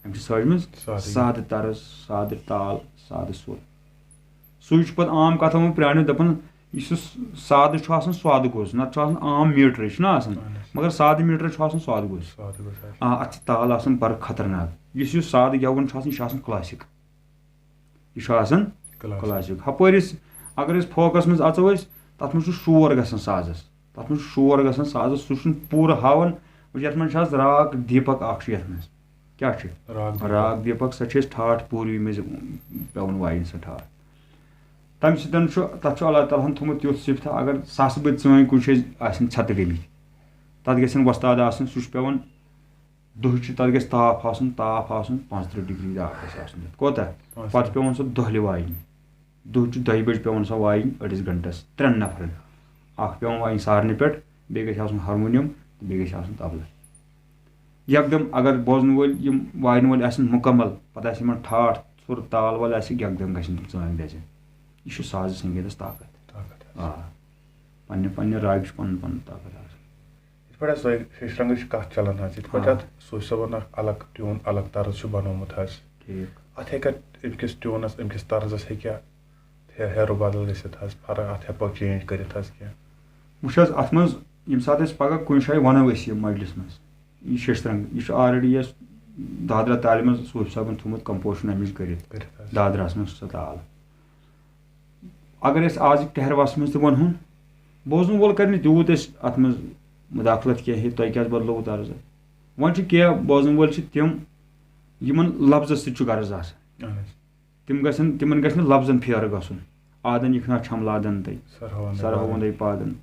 أمۍ چھِ ژھٲجمٕژ سادٕگی۔ سادٕ طرز، سادٕ تال، سادٕ سُر۔ سُے چھُ پَتہٕ عام کَتھَن منٛز پرٛانیو دَپان، یُس یہِ سادٕ چھُ آسان، سادٕ گوٚژھ، نَتہٕ چھُ آسان عام میٖٹرٕے، چھُنہ آسان؟ اَہَن حظ۔ مگر سادٕ میٖٹرٕے چھُ آسان سادٕ گوٚژھ۔ سادٕ گوٚژھ آسُن۔ آ، اَتھ چھِ تال آسان بَڑٕ خطرناک۔ یُس یہِ سادٕ گٮ۪وُن چھُ آسان، یہِ چھُ آسان classic۔ یہِ چھُ آسان classic۔ Classic۔ ہپٲرۍ أسۍ، اگر أسۍ فوکَس منٛز اَژو أسۍ، تَتھ منٛز چھُ شور گژھان سازَس۔ تَتھ منٛز چھُ شور گژھان سازَس، سُہ چھُنہٕ پوٗرٕ ہاوان۔ وٕچھ، یَتھ منٛز چھِ آز راگ دیٖپک اَکھ چھُ یَتھ منٛز۔ کیٛاہ چھُ؟ راگ دیٖپک۔ راگ دیٖپک، سۄ چھِ أسۍ ٹھاٹھ پوٗروی منٛز پٮ۪وان وایِنۍ سۄ ٹھاٹھ۔ تَمہِ سۭتۍ چھُ، تَتھ چھُ اللہ تعالیٰ ہَن تھوٚمُت یُتھ صِفتہ، اگر ساسہٕ بٔدۍ ژٲنٛگۍ کُنہِ جایہِ آسن ژھٮ۪تہٕ گٔمٕتۍ، تَتھ گژھن وۄستاد آسٕنۍ، سُہ چھُ پٮ۪وان دُہٕچ چھُ، تَتھ گژھِ تاپھ آسُن، تاپھ آسُن، پانٛژترٕٛہ ڈگری تاپھ گژھِ آسُن تَتھ۔ کوتاہ؟ پانٛژترٕٛہ۔ پَتہٕ چھُ پٮ۪وان سُہ دۄہلہِ وایِنۍ۔ دُہٕچ دۄیہِ بَجہِ پٮ۪وان سۄ وایِنۍ أڑِس گھنٹَس، ترٛٮ۪ن نفرَن۔ اَکھ پٮ۪وان وایِنۍ سارنہٕ پٮ۪ٹھ، بیٚیہِ گژھِ آسُن ہارمونِیَم تہٕ بیٚیہِ گژھِ آسُن طبلہٕ۔ یکدم اگر بوزن وٲلۍ، یِم واینہٕ وٲلۍ آسن مُکمل، پتہٕ آسہِ یِمن ٹھاٹھ، ژھوٚر تال وٲلۍ آسہِ، یکدم گژھن تِم ژٲنٛگۍ دَزٕنۍ۔ یہِ چھُ سازِ سنگیتس طاقت۔ طاقت آسہِ۔ آ۔ پننہِ پننہِ راگہِ چھُ پنُن پنُن طاقت آسان۔ یِتھ پٲٹھۍ حظ تۄہہِ شیشرنگٕچ کتھ چلان حظ، یِتھ پٲٹھۍ آ۔ اتھ صوفی صٲبن اکھ الگ ٹیوٗن، الگ طرز چھُ بنومُت حظ۔ ٹھیٖک۔ اتھ ہیٚکیٛاہ أمۍ کِس ٹیوٗنس، أمۍ کِس طرزس ہیٚکیٛاہ ہے-، ہیرٕ بدل گٔژھِتھ حظ، فرق، اتھ ہیٚکو چینج کٔرِتھ حظ کینٛہہ؟ وٕچھ حظ، اتھ منٛز ییٚمہِ ساتہٕ أسۍ پگاہ کُنہِ جایہِ ونو أسۍ یہِ مجلس منٛز، یہِ شیشترنگ، یہِ چھُ already اَسہِ دادرا تالہِ منٛز صوفی صٲبن تھوٚومُت composition اَمِچ کٔرِتھ۔ کٔرِتھ حظ۔ دادراہس منٛز چھُ سۄ تال۔ اگر أسۍ آز یہِ کہرواہس منٛز تہِ ونہون، بوزن وول کرِ نہٕ تیوٗت اَسہِ اتھ منٛز مداخلت کینٛہہ، ہے، تۄہہِ کیٛازِ بدلووُ طرز؟ وۄنۍ چھِ کینٛہہ بوزن وٲلۍ چھِ تِم، یِمن لفظس سۭتۍ چھُ غرض آسان۔ اہن حظ۔ تِم گژھن، تِمن گژھِ نہٕ لفظن پھیرٕ گژھُن۔ آدن یِکھنا چھم لادن تَے۔ سرہاوندے سرہاوندے پادن۔ پادن۔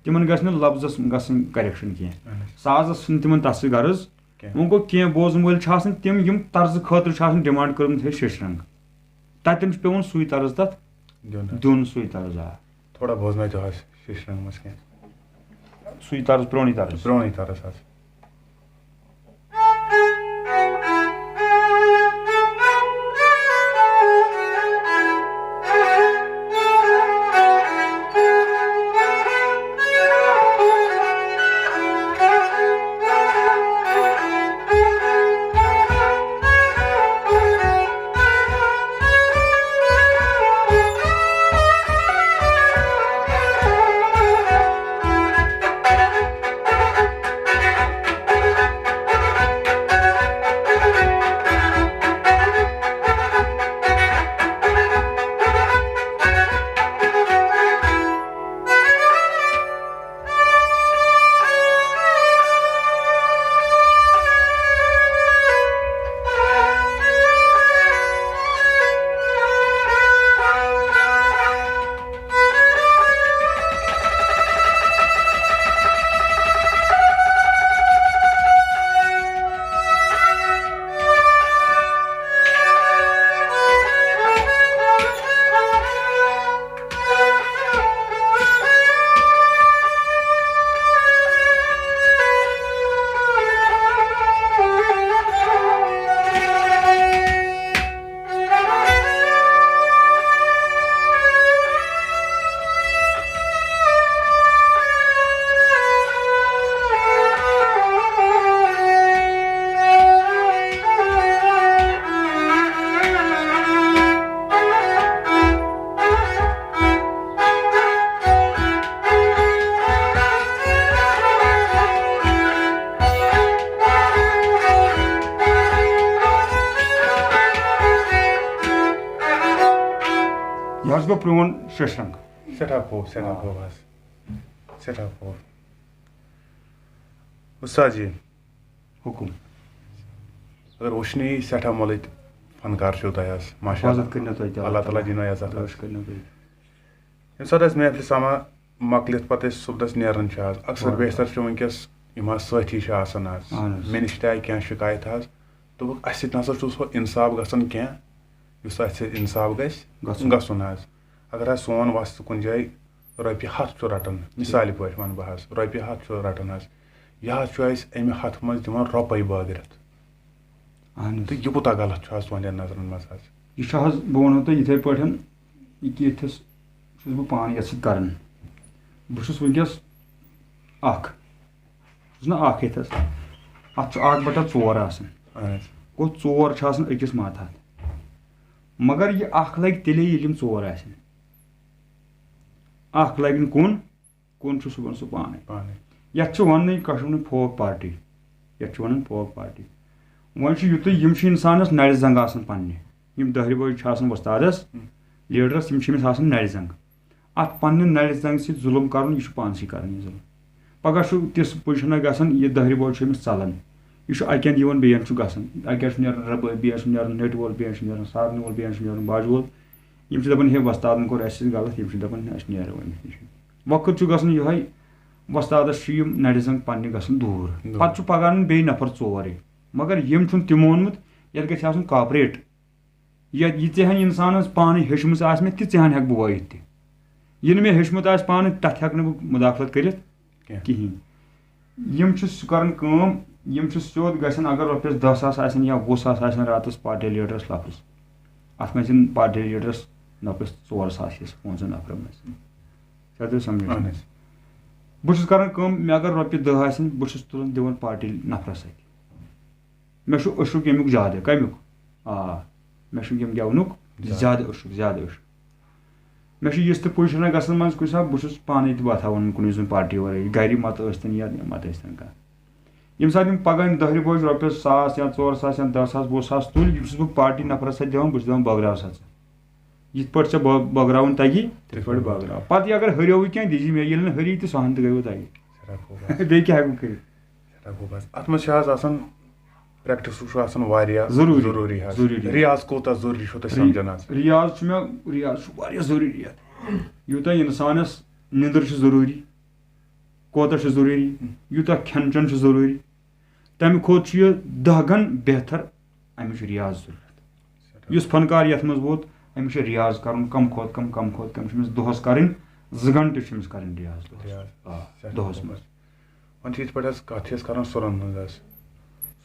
تِمن گژھِ نہٕ لفظس گژھٕنۍ correction کینٛہہ۔ اہن حظ۔ سازس چھُنہٕ تِمن تتھ سۭتۍ غرض۔ کینٛہہ۔ وۄنۍ گوٚو، کینٛہہ بوزن وٲلۍ چھِ آسان تِم، یِم طرزٕ خٲطرٕ چھِ آسان demand کٔرمٕژ ہے شیشرنگ۔ تتٮ۪ن چھُ پٮ۪وان سُے طرز تتھ دیُن حظ۔ دیُن، سُے طرز آ۔ تھوڑا بوزنٲیتو حظ شیشرنگ منٛز کینٛہہ۔ سُے طرز، پرٛونُے طرز۔ پرٛونُے طرز حظ۔ یہِ حظ گوٚو پرٛون شیشرنٛگ۔ سٮ۪ٹھاہ پوٚز، سٮ۪ٹھاہ آ۔ پوٚز حظ۔ سٮ۪ٹھاہ پوٚز۔ اُستاد جی، حُکُم۔ اگر وٕچھنہٕ یی، سٮ۪ٹھاہ مۄلٕتۍ فنکار چھِو تۄہہِ حظ، ماشاء اللہ۔ حفاظت کٔرِنو تۄہہِ تہِ اللہ اللہ تعالیٰ تعالیٰ۔ دِنو عزت حظ۔ دٲچھ کٔرِنو تُہۍ۔ ییٚمہِ ساتہٕ أسۍ محفلہِ سما مۄکلِتھ پَتہٕ أسۍ صُبحَس نیران چھِ حظ، اکثر وعلیکم۔ بیشتر چھِ وٕنکیٚس یِم حظ سٲتھی چھِ آسان حظ۔ اہن حظ۔ مےٚ نِش تہِ آیہِ کینٛہہ شِکایت حظ، دوٚپُکھ، اَسہِ سۭتۍ نہ سا چھُ سُہ اِنصاف گژھان کینٛہہ، یُس اَسہِ سۭتۍ اِنصاف گژھِ گژھُن۔ گژھُن حظ۔ اگر حظ سون وۄستہٕ کُنہِ جایہِ رۄپیہِ ہَتھ چھُ رَٹان، مِثالہِ پٲٹھۍ وَنہٕ بہٕ حظ، رۄپیہِ ہَتھ چھُ رَٹان حظ، یہِ حظ چھُ اَسہِ اَمہِ ہَتھ منٛز دِوان رۄپَے بٲگرِتھ۔ اہن حظ۔ تہٕ یہِ کوٗتاہ غلط چھُ حظ تُہنٛدٮ۪ن نظرن منٛز حظ؟ یہِ چھُ حظ، بہٕ وَنو تۄہہِ یِتھَے پٲٹھۍ، یہِ کہِ یِتھِس چھُس بہٕ پانہٕ یَتھ سۭتۍ کَران۔ بہٕ چھُس وٕنکیٚس اَکھ، چھُس نہ اَکھ ییٚتھَس، اَتھ چھُ اَکھ بَٹا ژور آسان۔ اہن حظ۔ گوٚو، ژور چھِ آسان أکِس ماتہٕ حظ۔ مگر یہِ اَکھ لَگہِ تیٚلے، ییٚلہِ یِم ژور آسن۔ اَکھ لَگہِ نہٕ کُن، کُن چھُ صُبحن سُہ پانَے۔ پانَے۔ یَتھ چھِ وَننٕے کشمیٖرُک فوک پارٹی۔ یَتھ چھِ وَنان فوک پارٹی۔ وۄنۍ چھُ یُتُے، یِم چھِ اِنسانَس نَرِ زنٛگ آسان پنٛنہِ۔ یِم دَہرِ بٲجۍ چھِ آسان وۄستادَس، ہُم۔ لیٖڈرَس، یِم چھِ أمِس آسان نَرِ زنٛگ۔ اَتھ پنٛنہِ نَرِ زنٛگہِ سۭتۍ ظُلُم کَرُن، یہِ چھُ پانسٕے کَران یہِ ظُلُم۔ پَگاہ چھُ تِژھ پُزِشَنا گژھان، یہِ دَہرِ بٲجۍ چھُ أمِس ژَلان۔ یہِ چھُ اَکہِ اَندٕ یِوان، بیٚیہِ اَندٕ چھُ گژھان۔ اَکہِ اَندٕ چھُ نیران رَبٲبۍ، بیٚیہِ اَندٕ چھُ نیران نٔٹۍ وول، بیٚیہِ اَندٕ چھُ نیران سادنہٕ وول، بیٚیہِ اَندٕ چھُ نیران باجہِ وول۔ یِم چھِ دَپان، ہے، وۄستادَن کوٚر اَسہِ سۭتۍ غلط، یِم چھِ دَپان، أسۍ نیرو أمِس نِش۔ وقت چھُ گژھان یِہوٚے، وۄستادَس چھِ یِم نَرِ زنٛگ پنٛنہِ گژھان دوٗر۔ دوٗر۔ پَتہٕ چھُ پَگاہ اَنان بیٚیہِ نفر ژور۔ مگر یِم چھُنہٕ تِمو اوٚنمُت، یَتھ گژھِ آسُن کاپریٹ۔ یَتھ یہِ ژےٚ ہَن اِنسانَس پانَے ہیٚچھمٕژ آسہِ مےٚ، تہِ ژےٚ ہَن ہٮ۪کہٕ بہٕ وٲیِتھ تہِ۔ یہِ نہٕ مےٚ ہیٚچھمُت آسہِ پانہٕ، تَتھ ہٮ۪کہٕ نہٕ بہٕ مُداخلت کٔرِتھ کینٛہہ۔ کِہیٖنۍ۔ یِم چھِ سُہ کَران کٲم، یِم چھِ سیوٚد گژھان، اگر رۄپیَس دَہ ساس آسن یا وُہ ساس آسن راتَس پارٹی لیٖڈرَس لفظ، اَتھ منٛز چھِنہٕ پارٹی لیٖڈرَس رۄپیَس ژور ساس ہِس پانٛژَن نفرَن منٛز۔ ژےٚ تہِ سَمجھ؟ اہن حظ۔ بہٕ چھُس کَران کٲم، مےٚ اگر رۄپیہِ دَہ آسن، بہٕ چھُس تُلان دِوان پارٹی نفرَس اَتھِ۔ مےٚ چھُ عشق ییٚمیُک زیادٕ۔ کَمیُک؟ آ، مےٚ چھُ ییٚمہِ گٮ۪ونُک زیادٕ۔ زیادٕ عشق، زیادٕ عشق۔ مےٚ چھُ یِژھ تہِ پُزِشَنا گژھان منٛز کُنہِ ساتہٕ، بہٕ چھُس پانَے تہِ وۄتھاوان کُنُے زوٚن پارٹی وَرٲے، گَرِ مَتہٕ ٲسۍتَن یا مَتہٕ ٲسۍتَن کانٛہہ۔ ییٚمہِ ساتہٕ یِم پَگہہ یِم دَہرِ بٲجۍ رۄپیَس ساس یا ژور ساس یا دَہ ساس وُہ ساس تُلۍ، یہِ چھُس بہٕ پارٹی نفرَس اَتھِ دِوان، بہٕ چھُس دَپان، بٲگراو سا ژٕ۔ یِتھ پٲٹھۍ ژےٚ بٲ-، بٲگراوُن تَگی، تِتھ پٲٹھۍ بٲگراو۔ پَتہٕ یہِ اگر ہُریوٕے کینٛہہ، دیٖزِ مےٚ، ییٚلہِ نہٕ ہُری تہٕ سۄ ہَن تہِ گٔیوٕ تۄہہِ۔ سٮ۪ٹھاہ خوٗب حظ۔ بیٚیہِ کیٛاہ ہٮ۪کو کٔرِتھ؟ سٮ۪ٹھاہ خوٗب حظ۔ اَتھ منٛز چھِ حظ آسان پرٛیکٹِسُک چھُ آسان واریاہ ضروٗری۔ ضروٗری حظ۔ ضروٗری۔ ریاض کوٗتاہ ضروٗری چھُو تُہۍ سَمجھان حظ؟ ریاض چھُ مےٚ، ریاض چھُ واریاہ ضروٗری یَتھ۔ یوٗتاہ اِنسانَس نِندٕر چھِ ضروٗری، کوتاہ چھُ ضروٗری، یوٗتاہ کھٮ۪ن چٮ۪ن چھُ ضروٗری، تَمہِ کھۄتہٕ چھُ یہِ دَہ گَن بہتر اَمِچ ریاض ضروٗرت۔ یُس فنکار یَتھ منٛز ووت، أمِس چھُ ریاض کَرُن کَم کھۄتہٕ کَم، کَم کھۄتہٕ کَم چھُ أمِس دۄہَس کَرٕنۍ، زٕ گَنٹہٕ چھِ أمِس کَرٕنۍ ریاض دۄہَس۔ ریاض۔ آ، سٮ۪ٹھاہ دۄہَس خوٗب منٛز۔ حظ۔ وۄنۍ چھِ یِتھ پٲٹھۍ حظ کَتھ چھِ أسۍ کَران سُرَن ہٕنٛز حظ۔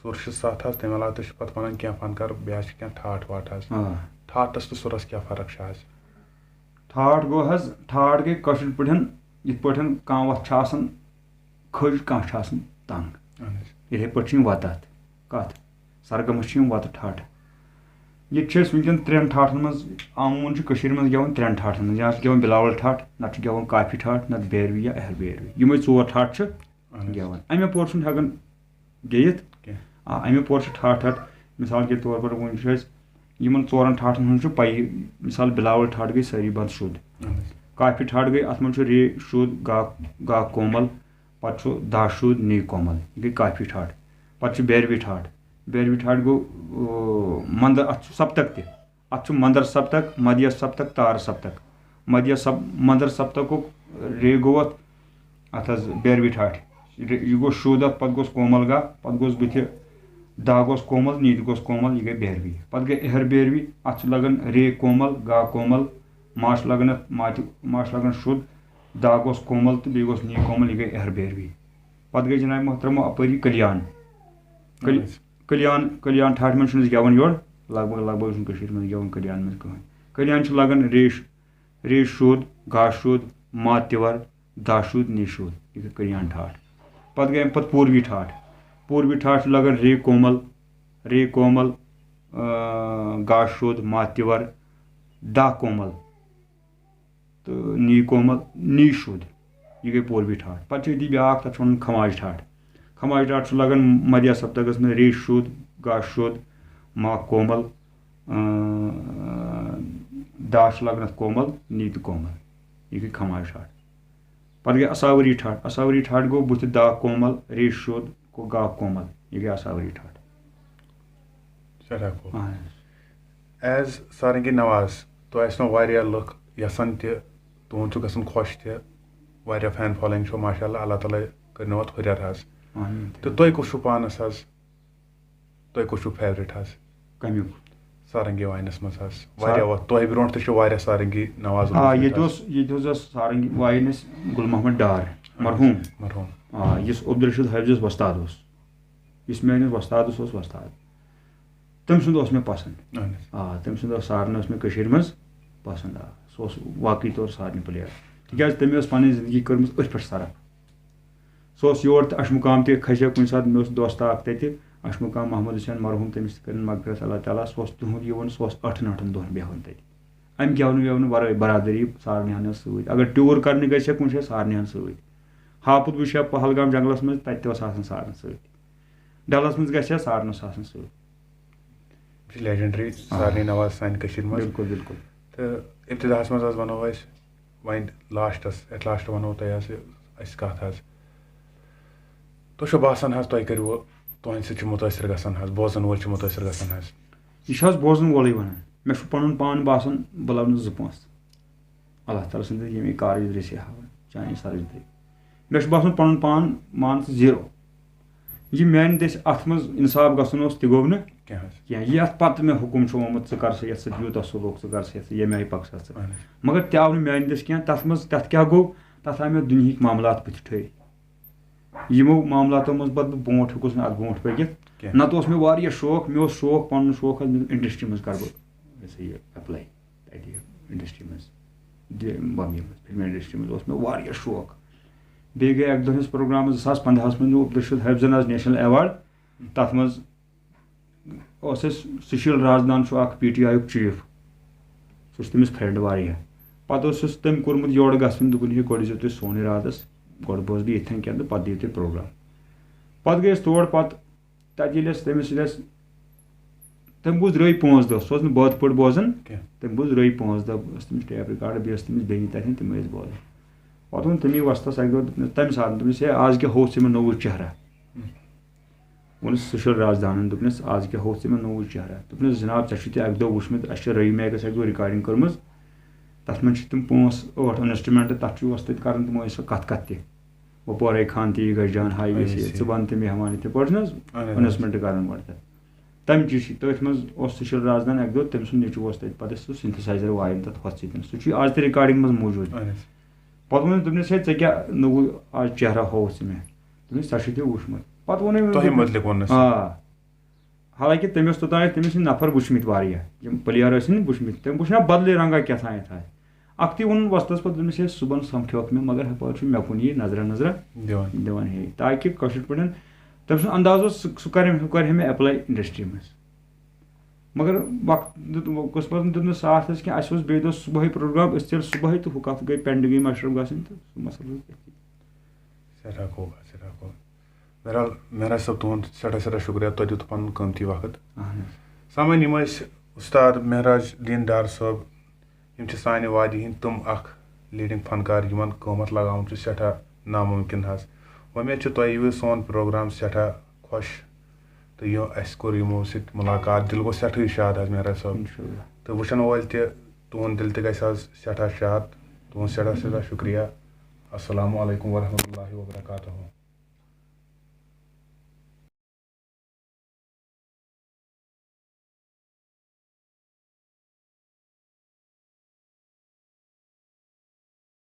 سُر چھِ سَتھ حظ، تَمہِ علاوٕ تہِ چھِ پَتہٕ وَنان کینٛہہ فنکار، بیٚیہِ حظ چھِ کینٛہہ ٹھاٹھ واٹھ حظ۔ آ۔ ٹھاٹھَس تہٕ سُرَس کیٛاہ فرق چھِ حظ؟ ٹھاٹھ گوٚو حظ، ٹھاٹھ گٔے کٲشِر پٲٹھۍ، یِتھ پٲٹھۍ کانٛہہ وَتھ چھِ آسان کھٔج، کانٛہہ چھِ آسان تنٛگ۔ اَہَن حظ۔ یِتھَے پٲٹھۍ چھِ یِم وَتہٕ اَتھ۔ کَتھ؟ سرگَمَس چھِ یِم وَتہٕ ٹھاٹھ۔ ییٚتہِ چھِ أسۍ وٕنکیٚن ترٛٮ۪ن ٹھاٹھَن منٛز، عموٗمَن چھِ کٔشیٖرِ منٛز گٮ۪وان ترٛٮ۪ن ٹھاٹھَن منٛز، یا چھِ گٮ۪وان بِلاوَل ٹھاٹھ، نَتہٕ چھِ گٮ۪وان کافی ٹھاٹھ، نَتہٕ بیروی یا اہر بیروی۔ یِمَے ژور ٹھاٹھ چھِ اَہَن حظ۔ گٮ۪وان۔ اَمہِ اَپور چھُنہٕ ہٮ۪کان گیٚیِتھ۔ کینٛہہ۔ آ، اَمہِ اَپور چھِ ٹھاٹھ ٹھاٹھ۔ مِثال کے طور پر وٕنۍ چھُ اَسہِ یِمَن ژورَن ٹھاٹھَن ہٕنٛز چھُ پَیی۔ مِثال بِلاوَل ٹھاٹھ گٔے سٲری بنٛد شُد۔ اَہَن حظ۔ کافی ٹھاٹھ گٔے، اَتھ منٛز چھُ رے شُد، گا، گا کومل، پَتہٕ چھُ دا شُد، نی کومل۔ یہِ گٔے کافی ٹھاٹھ۔ پَتہٕ چھُ بیروی ٹھاٹھ۔ بیروی ٹھاٹھ گوٚو، او، مَندَر، اَتھ چھُ سَپتَک تہِ۔ اَتھ چھُ مَندَر سَپتَک، مدھیہ سَپتَک، تار سَپتَک۔ مدھیہ سَپ-، مَندَر سَپتَکُک رے گوٚو اَتھ، اَتھ حظ بیروی ٹھاٹھ۔ رے-، یہِ گوٚو شُد اَتھ، پَتہٕ گوٚس کومل گا، پَتہٕ گوٚس بٕتھِ دا گوٚس کومل، نی تہِ گوٚس کومل، یہِ گٔے بیروی۔ پَتہٕ گٔے اہر بیروی، اَتھ چھُ لَگان رے کومل، گا کومل، ما چھُ لَگان اَتھ، ما تہِ، ما چھُ لَگان شُد، دا گوٚس کومل تہٕ بیٚیہِ گوٚس نی کومل، یہِ گٔے اہر بیروی۔ پَتہٕ گٔے جناب محترمہ اَپٲری کلیان۔ کل-، اَہَن حظ۔ کلیان، کلیان ٹھاٹھِ منٛز چھُنہٕ أسۍ گٮ۪وان یورٕ، لگ بگ، لگ بگ چھُنہٕ کٔشیٖرِ منٛز گٮ۪وان کلیان منٛز کٕہٕنۍ۔ کلیان چھُ لَگان ریش، ریش شُد، گا شُد، ما تِور، دا شُد، نی شُد۔ یہِ گٔے کلیان ٹھاٹھ۔ پَتہٕ گٔے اَمہِ پَتہٕ پوٗروی ٹھاٹھ۔ پوٗروی ٹھاٹھ چھُ لَگان رے کومل، رے کومل، آ، گا شُد، ما تِور، دا کومل۔ تہٕ نی کومل، نی شُد۔ یہِ گٔے پوروی ٹھاٹھ۔ پَتہٕ چھِ أتی بیٛاکھ، تَتھ چھِ وَنان کھماج ٹھاٹھ۔ کھماج ٹھاٹھ چھُ لَگان مدھیہ سپتکَس منٛز رے شُد، گا شُد، ما کومل، اۭں، دا چھُ لَگان اَتھ کومل، نی تہٕ کومل۔ یہِ گٔے کھماج ٹھاٹھ۔ پَتہٕ گٔے اساوری ٹھاٹھ۔ اساوری ٹھاٹھ گوٚو بُتھِ دا کومل، رے شُد، گوٚو گا کومل۔ یہِ گٔے اساوری ٹھاٹھ۔ سٮ۪ٹھاہ خوٗب۔ اہن حظ۔ ایز سارنگی نواز، تۄہہِ آسنو واریاہ لُکھ یَژھان تہِ، تُہُنٛد چھُ گژھان خۄش تہِ، واریاہ فین فالویِنٛگ چھو، ماشاء اللہ، اللہ تعالیٰ کٔرنو اَتھ ہُرٮ۪ر حظ۔ آمین۔ تہٕ تُہۍ کُس چھُو پانَس حظ؟ تۄہہِ کُس چھُو فیورِٹ حظ؟ کَمیُک؟ سارنگی واینس منٛز حظ؟ واریاہ وقت، تۄہہِ برونٛٹھ تہِ چھُ واریاہ سارنگی نواز آ اوسمُت ییٚتہِ حظ۔ اوس ییٚتہِ حظ ٲس سارنگی واینس گُل محمد ڈار، مرحوٗم۔ مرحوٗم۔ آ یُس عبدالرشید حٲفظس وۄستاد اوس، یُس میٲنِس وۄستادس اوس وۄستاد، تٔمۍ سُنٛد اوس مےٚ پسنٛد۔ اہن حظ۔ آ تٔمۍ سُنٛد اوس سارنٕے اوس مےٚ کٔشیٖرِ منٛز پسنٛد۔ آ سُہ اوس واقعی طور سارنٕے پٕلیر، تِکیازِ تٔمۍ ٲس پنٕنۍ زندگی کٔرمٕژ أتھۍ پٮ۪ٹھ صرف۔ سُہ اوس یور تہٕ اشمُقام تہِ کھسہِ ہا کُنہِ ساتہٕ، مےٚ اوس دوستہٕ اکھ تتہِ، اشمُقام محمد حسین مرحوٗم، تٔمِس تہِ کٔرِن مغفرت اللہ تعالیٰ، سُہ اوس تِہُنٛد یِوان، سُہ اوس ٲٹھن ٲٹھن دۄہن بیٚہوان تتہِ۔ امہِ گٮ۪ونہٕ وٮ۪ونہٕ ورٲے برادری سارنٕے ہن ٲس سۭتۍ۔ اگر ٹیوٗر کرنہِ گژھِ ہا کُنہِ جایہِ، سارنٕے ہن سۭتۍ۔ ہاپُت وٕچھِ ہا پہلگام جنگلس منٛز، تتہِ تہِ اوس آسان سارنٕے سۭتۍ۔ ڈلس منٛز گژھِ ہا، سارنٕے اوس آسان سۭتۍ۔ یہِ چھِ لیجنڈری سارنٕے نواز سانہِ کٔشیٖرِ منٛز۔ بِلکُل بِلکُل۔ تہٕ ابتداہس منٛز حظ ونو أسۍ وۄنۍ لاسٹس، ایٹ لاسٹ ونو تۄہہِ حظ یہِ اسہِ کتھ حظ۔ تۄہہِ چھو باسان حظ تۄہہِ کٔرِوٕ، تُہنٛدِ سۭتۍ چھِ مُتٲثر گژھان حظ، بوزن وٲلۍ چھِ مُتٲثر گژھان حظ؟ یہِ چھُ حظ بوزن وولٕے ونان، مےٚ چھُ پنُن پان باسان بہٕ لبہٕ نہٕ زٕ پونٛسہٕ۔ اللہ تعالیٰ سٕنٛدِ ییٚمہِ کارٕچ دٔسی ہاوان چانہِ سرٕچ دٔسی۔ مےٚ چھُ باسان پنُن پان مان ژٕ زیٖرو۔ یہِ میانہِ دٔسۍ اتھ منٛز انصاف گژھُن اوس، تہِ گوٚو نہٕ کینٛہہ حظ۔ کینٛہہ۔ یہِ اتھ پتہٕ مےٚ حُکُم چھُ آمُت، ژٕ کر سا یتھ سۭتۍ یوٗتاہ سلوک، ژٕ کر سا یتھ سۭتۍ، ییٚمہِ آیہِ پکھ سا ژٕ۔ اہن حظ۔ مگر تہِ آو نہٕ میانہِ دٔسۍ کینٛہہ۔ تتھ منٛز، تتھ کیٛاہ گوٚو؟ تتھ آے مےٚ دُنہِکۍ معاملات بٕتھِ ٹھٔرۍ۔ یِمو معاملاتو منٛز پتہٕ بہٕ برونٛٹھ ہیوٚکُس نہٕ اتھ برونٛٹھ پٔکِتھ۔ کینٛہہ۔ نتہٕ اوس مےٚ واریاہ شوق، مےٚ اوس شوق، پنُن شوق حظ، مےٚ دوٚپ انڈسٹری منٛز کرٕ بہٕ یہِ ہسا یہِ ایپلاے۔ تتہِ انڈسٹری منٛز، دِ-، بمبیہِ منٛز، فلم انڈسٹری منٛز اوس مےٚ واریاہ شوق۔ بیٚیہِ گٔے اکہِ دۄہ ہٕنٛز پروگرام زٕ ساس پنٛداہس منٛز، نیوٗ عبدالرشید حٲفظن آز نیشنل ایوارڈ۔ تتھ منٛز اوس اَسہِ سُشیٖل رازدان، چھُ اکھ پی ٹی آیُک چیف، سُہ چھُ تٔمِس فرینڈ واریاہ۔ پتہٕ اوسُس تٔمۍ کوٚرمُت یورٕ گژھُن، دوٚپُن، ہے گۄڈٕ ییٖزیو تُہۍ سون اِرادس، گۄڈٕ بوزٕ بہٕ ییٚتھٮ۪ن کینٛہہ تہٕ پتہٕ دِیِو تُہۍ پروگرام۔ پتہٕ گٔے أسۍ تور، پتہٕ تتہِ ییٚلہِ اَسہِ تٔمِس سۭتۍ اَسہِ، تٔمۍ بوٗز درٛٲے پانٛژھ دۄہ، سُہ اوس نہٕ بٲتھ پٲٹھۍ بوزان۔ کینٛہہ۔ تٔمۍ بوٗز درٛٲے پانٛژھ دۄہ، ٲس تٔمِس ٹیپ ریکارڈ، بیٚیہِ ٲس تٔمِس بیٚنہِ تَتٮ۪ن، تِمے ٲسۍ بوزان۔ پتہٕ ووٚن تٔمی وۄستس اکہِ دۄہ، دوٚپنس، تمہِ ساتہٕ دوٚپنس، ہے، آز کیٛاہ ہوو ژےٚ مےٚ نوٚوُے چہرہ؟ ووٚنُس سُشیٖل رازدانن، دوٚپنس، آز کیٛاہ ہوو ژےٚ مےٚ نوٚوُے چہرہ؟ دوٚپنس، جناب، ژےٚ چھُے تہِ اکہِ دۄہ وٕچھمُت، اَسہِ چھِ رحیٖم میکس اکہِ دۄہ ریکارڈنگ کٔرمٕژ، تتھ منٛز چھِ تِم پانٛژھ ٲٹھ انسٹرومینٹ، تتھ چھُ وۄستہٕ تہِ کران تِمو سۄ کتھ کتھ تہِ۔ وۄپورے خان تہِ یہِ گژھِ جان ہاے ویسے، اہن حظ۔ ژٕ بن تہِ مہمان یِتھے پٲٹھۍ چھُنہٕ حظ؟ اہن حظ۔ انسٹرومینٹ کران گۄڈٕ تتھ۔ تمہِ چی چھِ تٔتھۍ منٛز اوس سُشیٖل رازدان اکہِ دۄہ، تٔمۍ سُنٛد نیٚچوٗ اوس تتہِ، پتہٕ ٲسۍ سُہ سِنتھسایزر وایان تتھ ہۄتھ سۭتۍ۔ سُہ چھُ آز تہِ ریکارڈنگ منٛز موٗجوٗد۔ اہن حظ۔ پتہٕ ووٚن تٔمِس، ہے، ژےٚ کیٛاہ نوٚوُے آز چہرہ ہووُتھ ژٕ مےٚ؟ دوٚپمَس، ژےٚ چھُے تہِ وُچھمُت۔ پتہٕ ووٚن أمۍ تۄہہِ مُتعلق ووٚن نہٕ سُہ؟ آ۔ حالانکہ تٔمۍ اوس توٚتام، تٔمِس ٲسۍ نفر وٕچھمٕتۍ واریاہ، یِم پٕلیر ٲسۍ نہٕ وٕچھمٕتۍ، تٔمۍ وٕچھ نا بدلٕے رنگا کیٛاہ تام اتھ آسہِ۔ اکھتُے ووٚنُن وۄستس پتہٕ، دوٚپمَس، ہے، صُبحن سمکھیوکھ مےٚ، مگر ہپٲرۍ چھُ مےٚ کُن یہِ نظرا نظرا دِوان۔ دِوان ہے، تاکہِ کٲشِر پٲٹھۍ، تٔمۍ سُنٛد انداز اوس، سُہ، سُہ کرِ، سُہ کرِ ہے مےٚ ایپلاے انڈسٹری منٛز۔ مگر وقت دیُت، قٕسمتن دیُت نہٕ ساتھ حظ کینٛہہ، اَسہِ اوس بیٚیہِ دۄہ صُبحٲے پروگرام، أسۍ ژٔلۍ صُبحٲے تہٕ ہُہ کتھ گٔے پینڈنگٕے مشرف گژھٕنۍ تہٕ سُہ مسلہٕ روٗد أتھی۔ سٮ۪ٹھاہ خوٗب حظ، سٮ۪ٹھاہ خوٗب۔ بہرحال، مہراج صٲب، تُہُنٛد سٮ۪ٹھاہ سٮ۪ٹھاہ شُکریہ، تۄہہِ دیُت پنُن قۭمتی وقت۔ اہن حظ۔ سامعیٖن، یِم ٲسۍ اُستاد مہراج الدین ڈار صٲب، یِم چھِ سانہِ وادی ہٕنٛدۍ تِم اکھ لیڈنگ فنکار، یِمن قۭمتھ لگاوُن چھُ سٮ۪ٹھاہ ناممکن حظ۔ وۄمید چھِ تۄہہِ یِیوٕ سون پروگرام سٮ۪ٹھاہ خۄش، تہٕ یہِ اَسہِ کوٚر یِمو سۭتۍ مُلاقات، دِل گوٚو سٮ۪ٹھٕے شاد حظ مہراج صٲب۔ انشاءاللہ۔ تہٕ وٕچھن وٲلۍ تہِ، تُہُنٛد دِل تہِ گژھِ حظ سٮ۪ٹھاہ شاد۔ تُہُنٛد سٮ۪ٹھاہ سٮ۪ٹھاہ شُکریہ۔ السلام علیکم ورحمۃ اللہ وبرکاتہ۔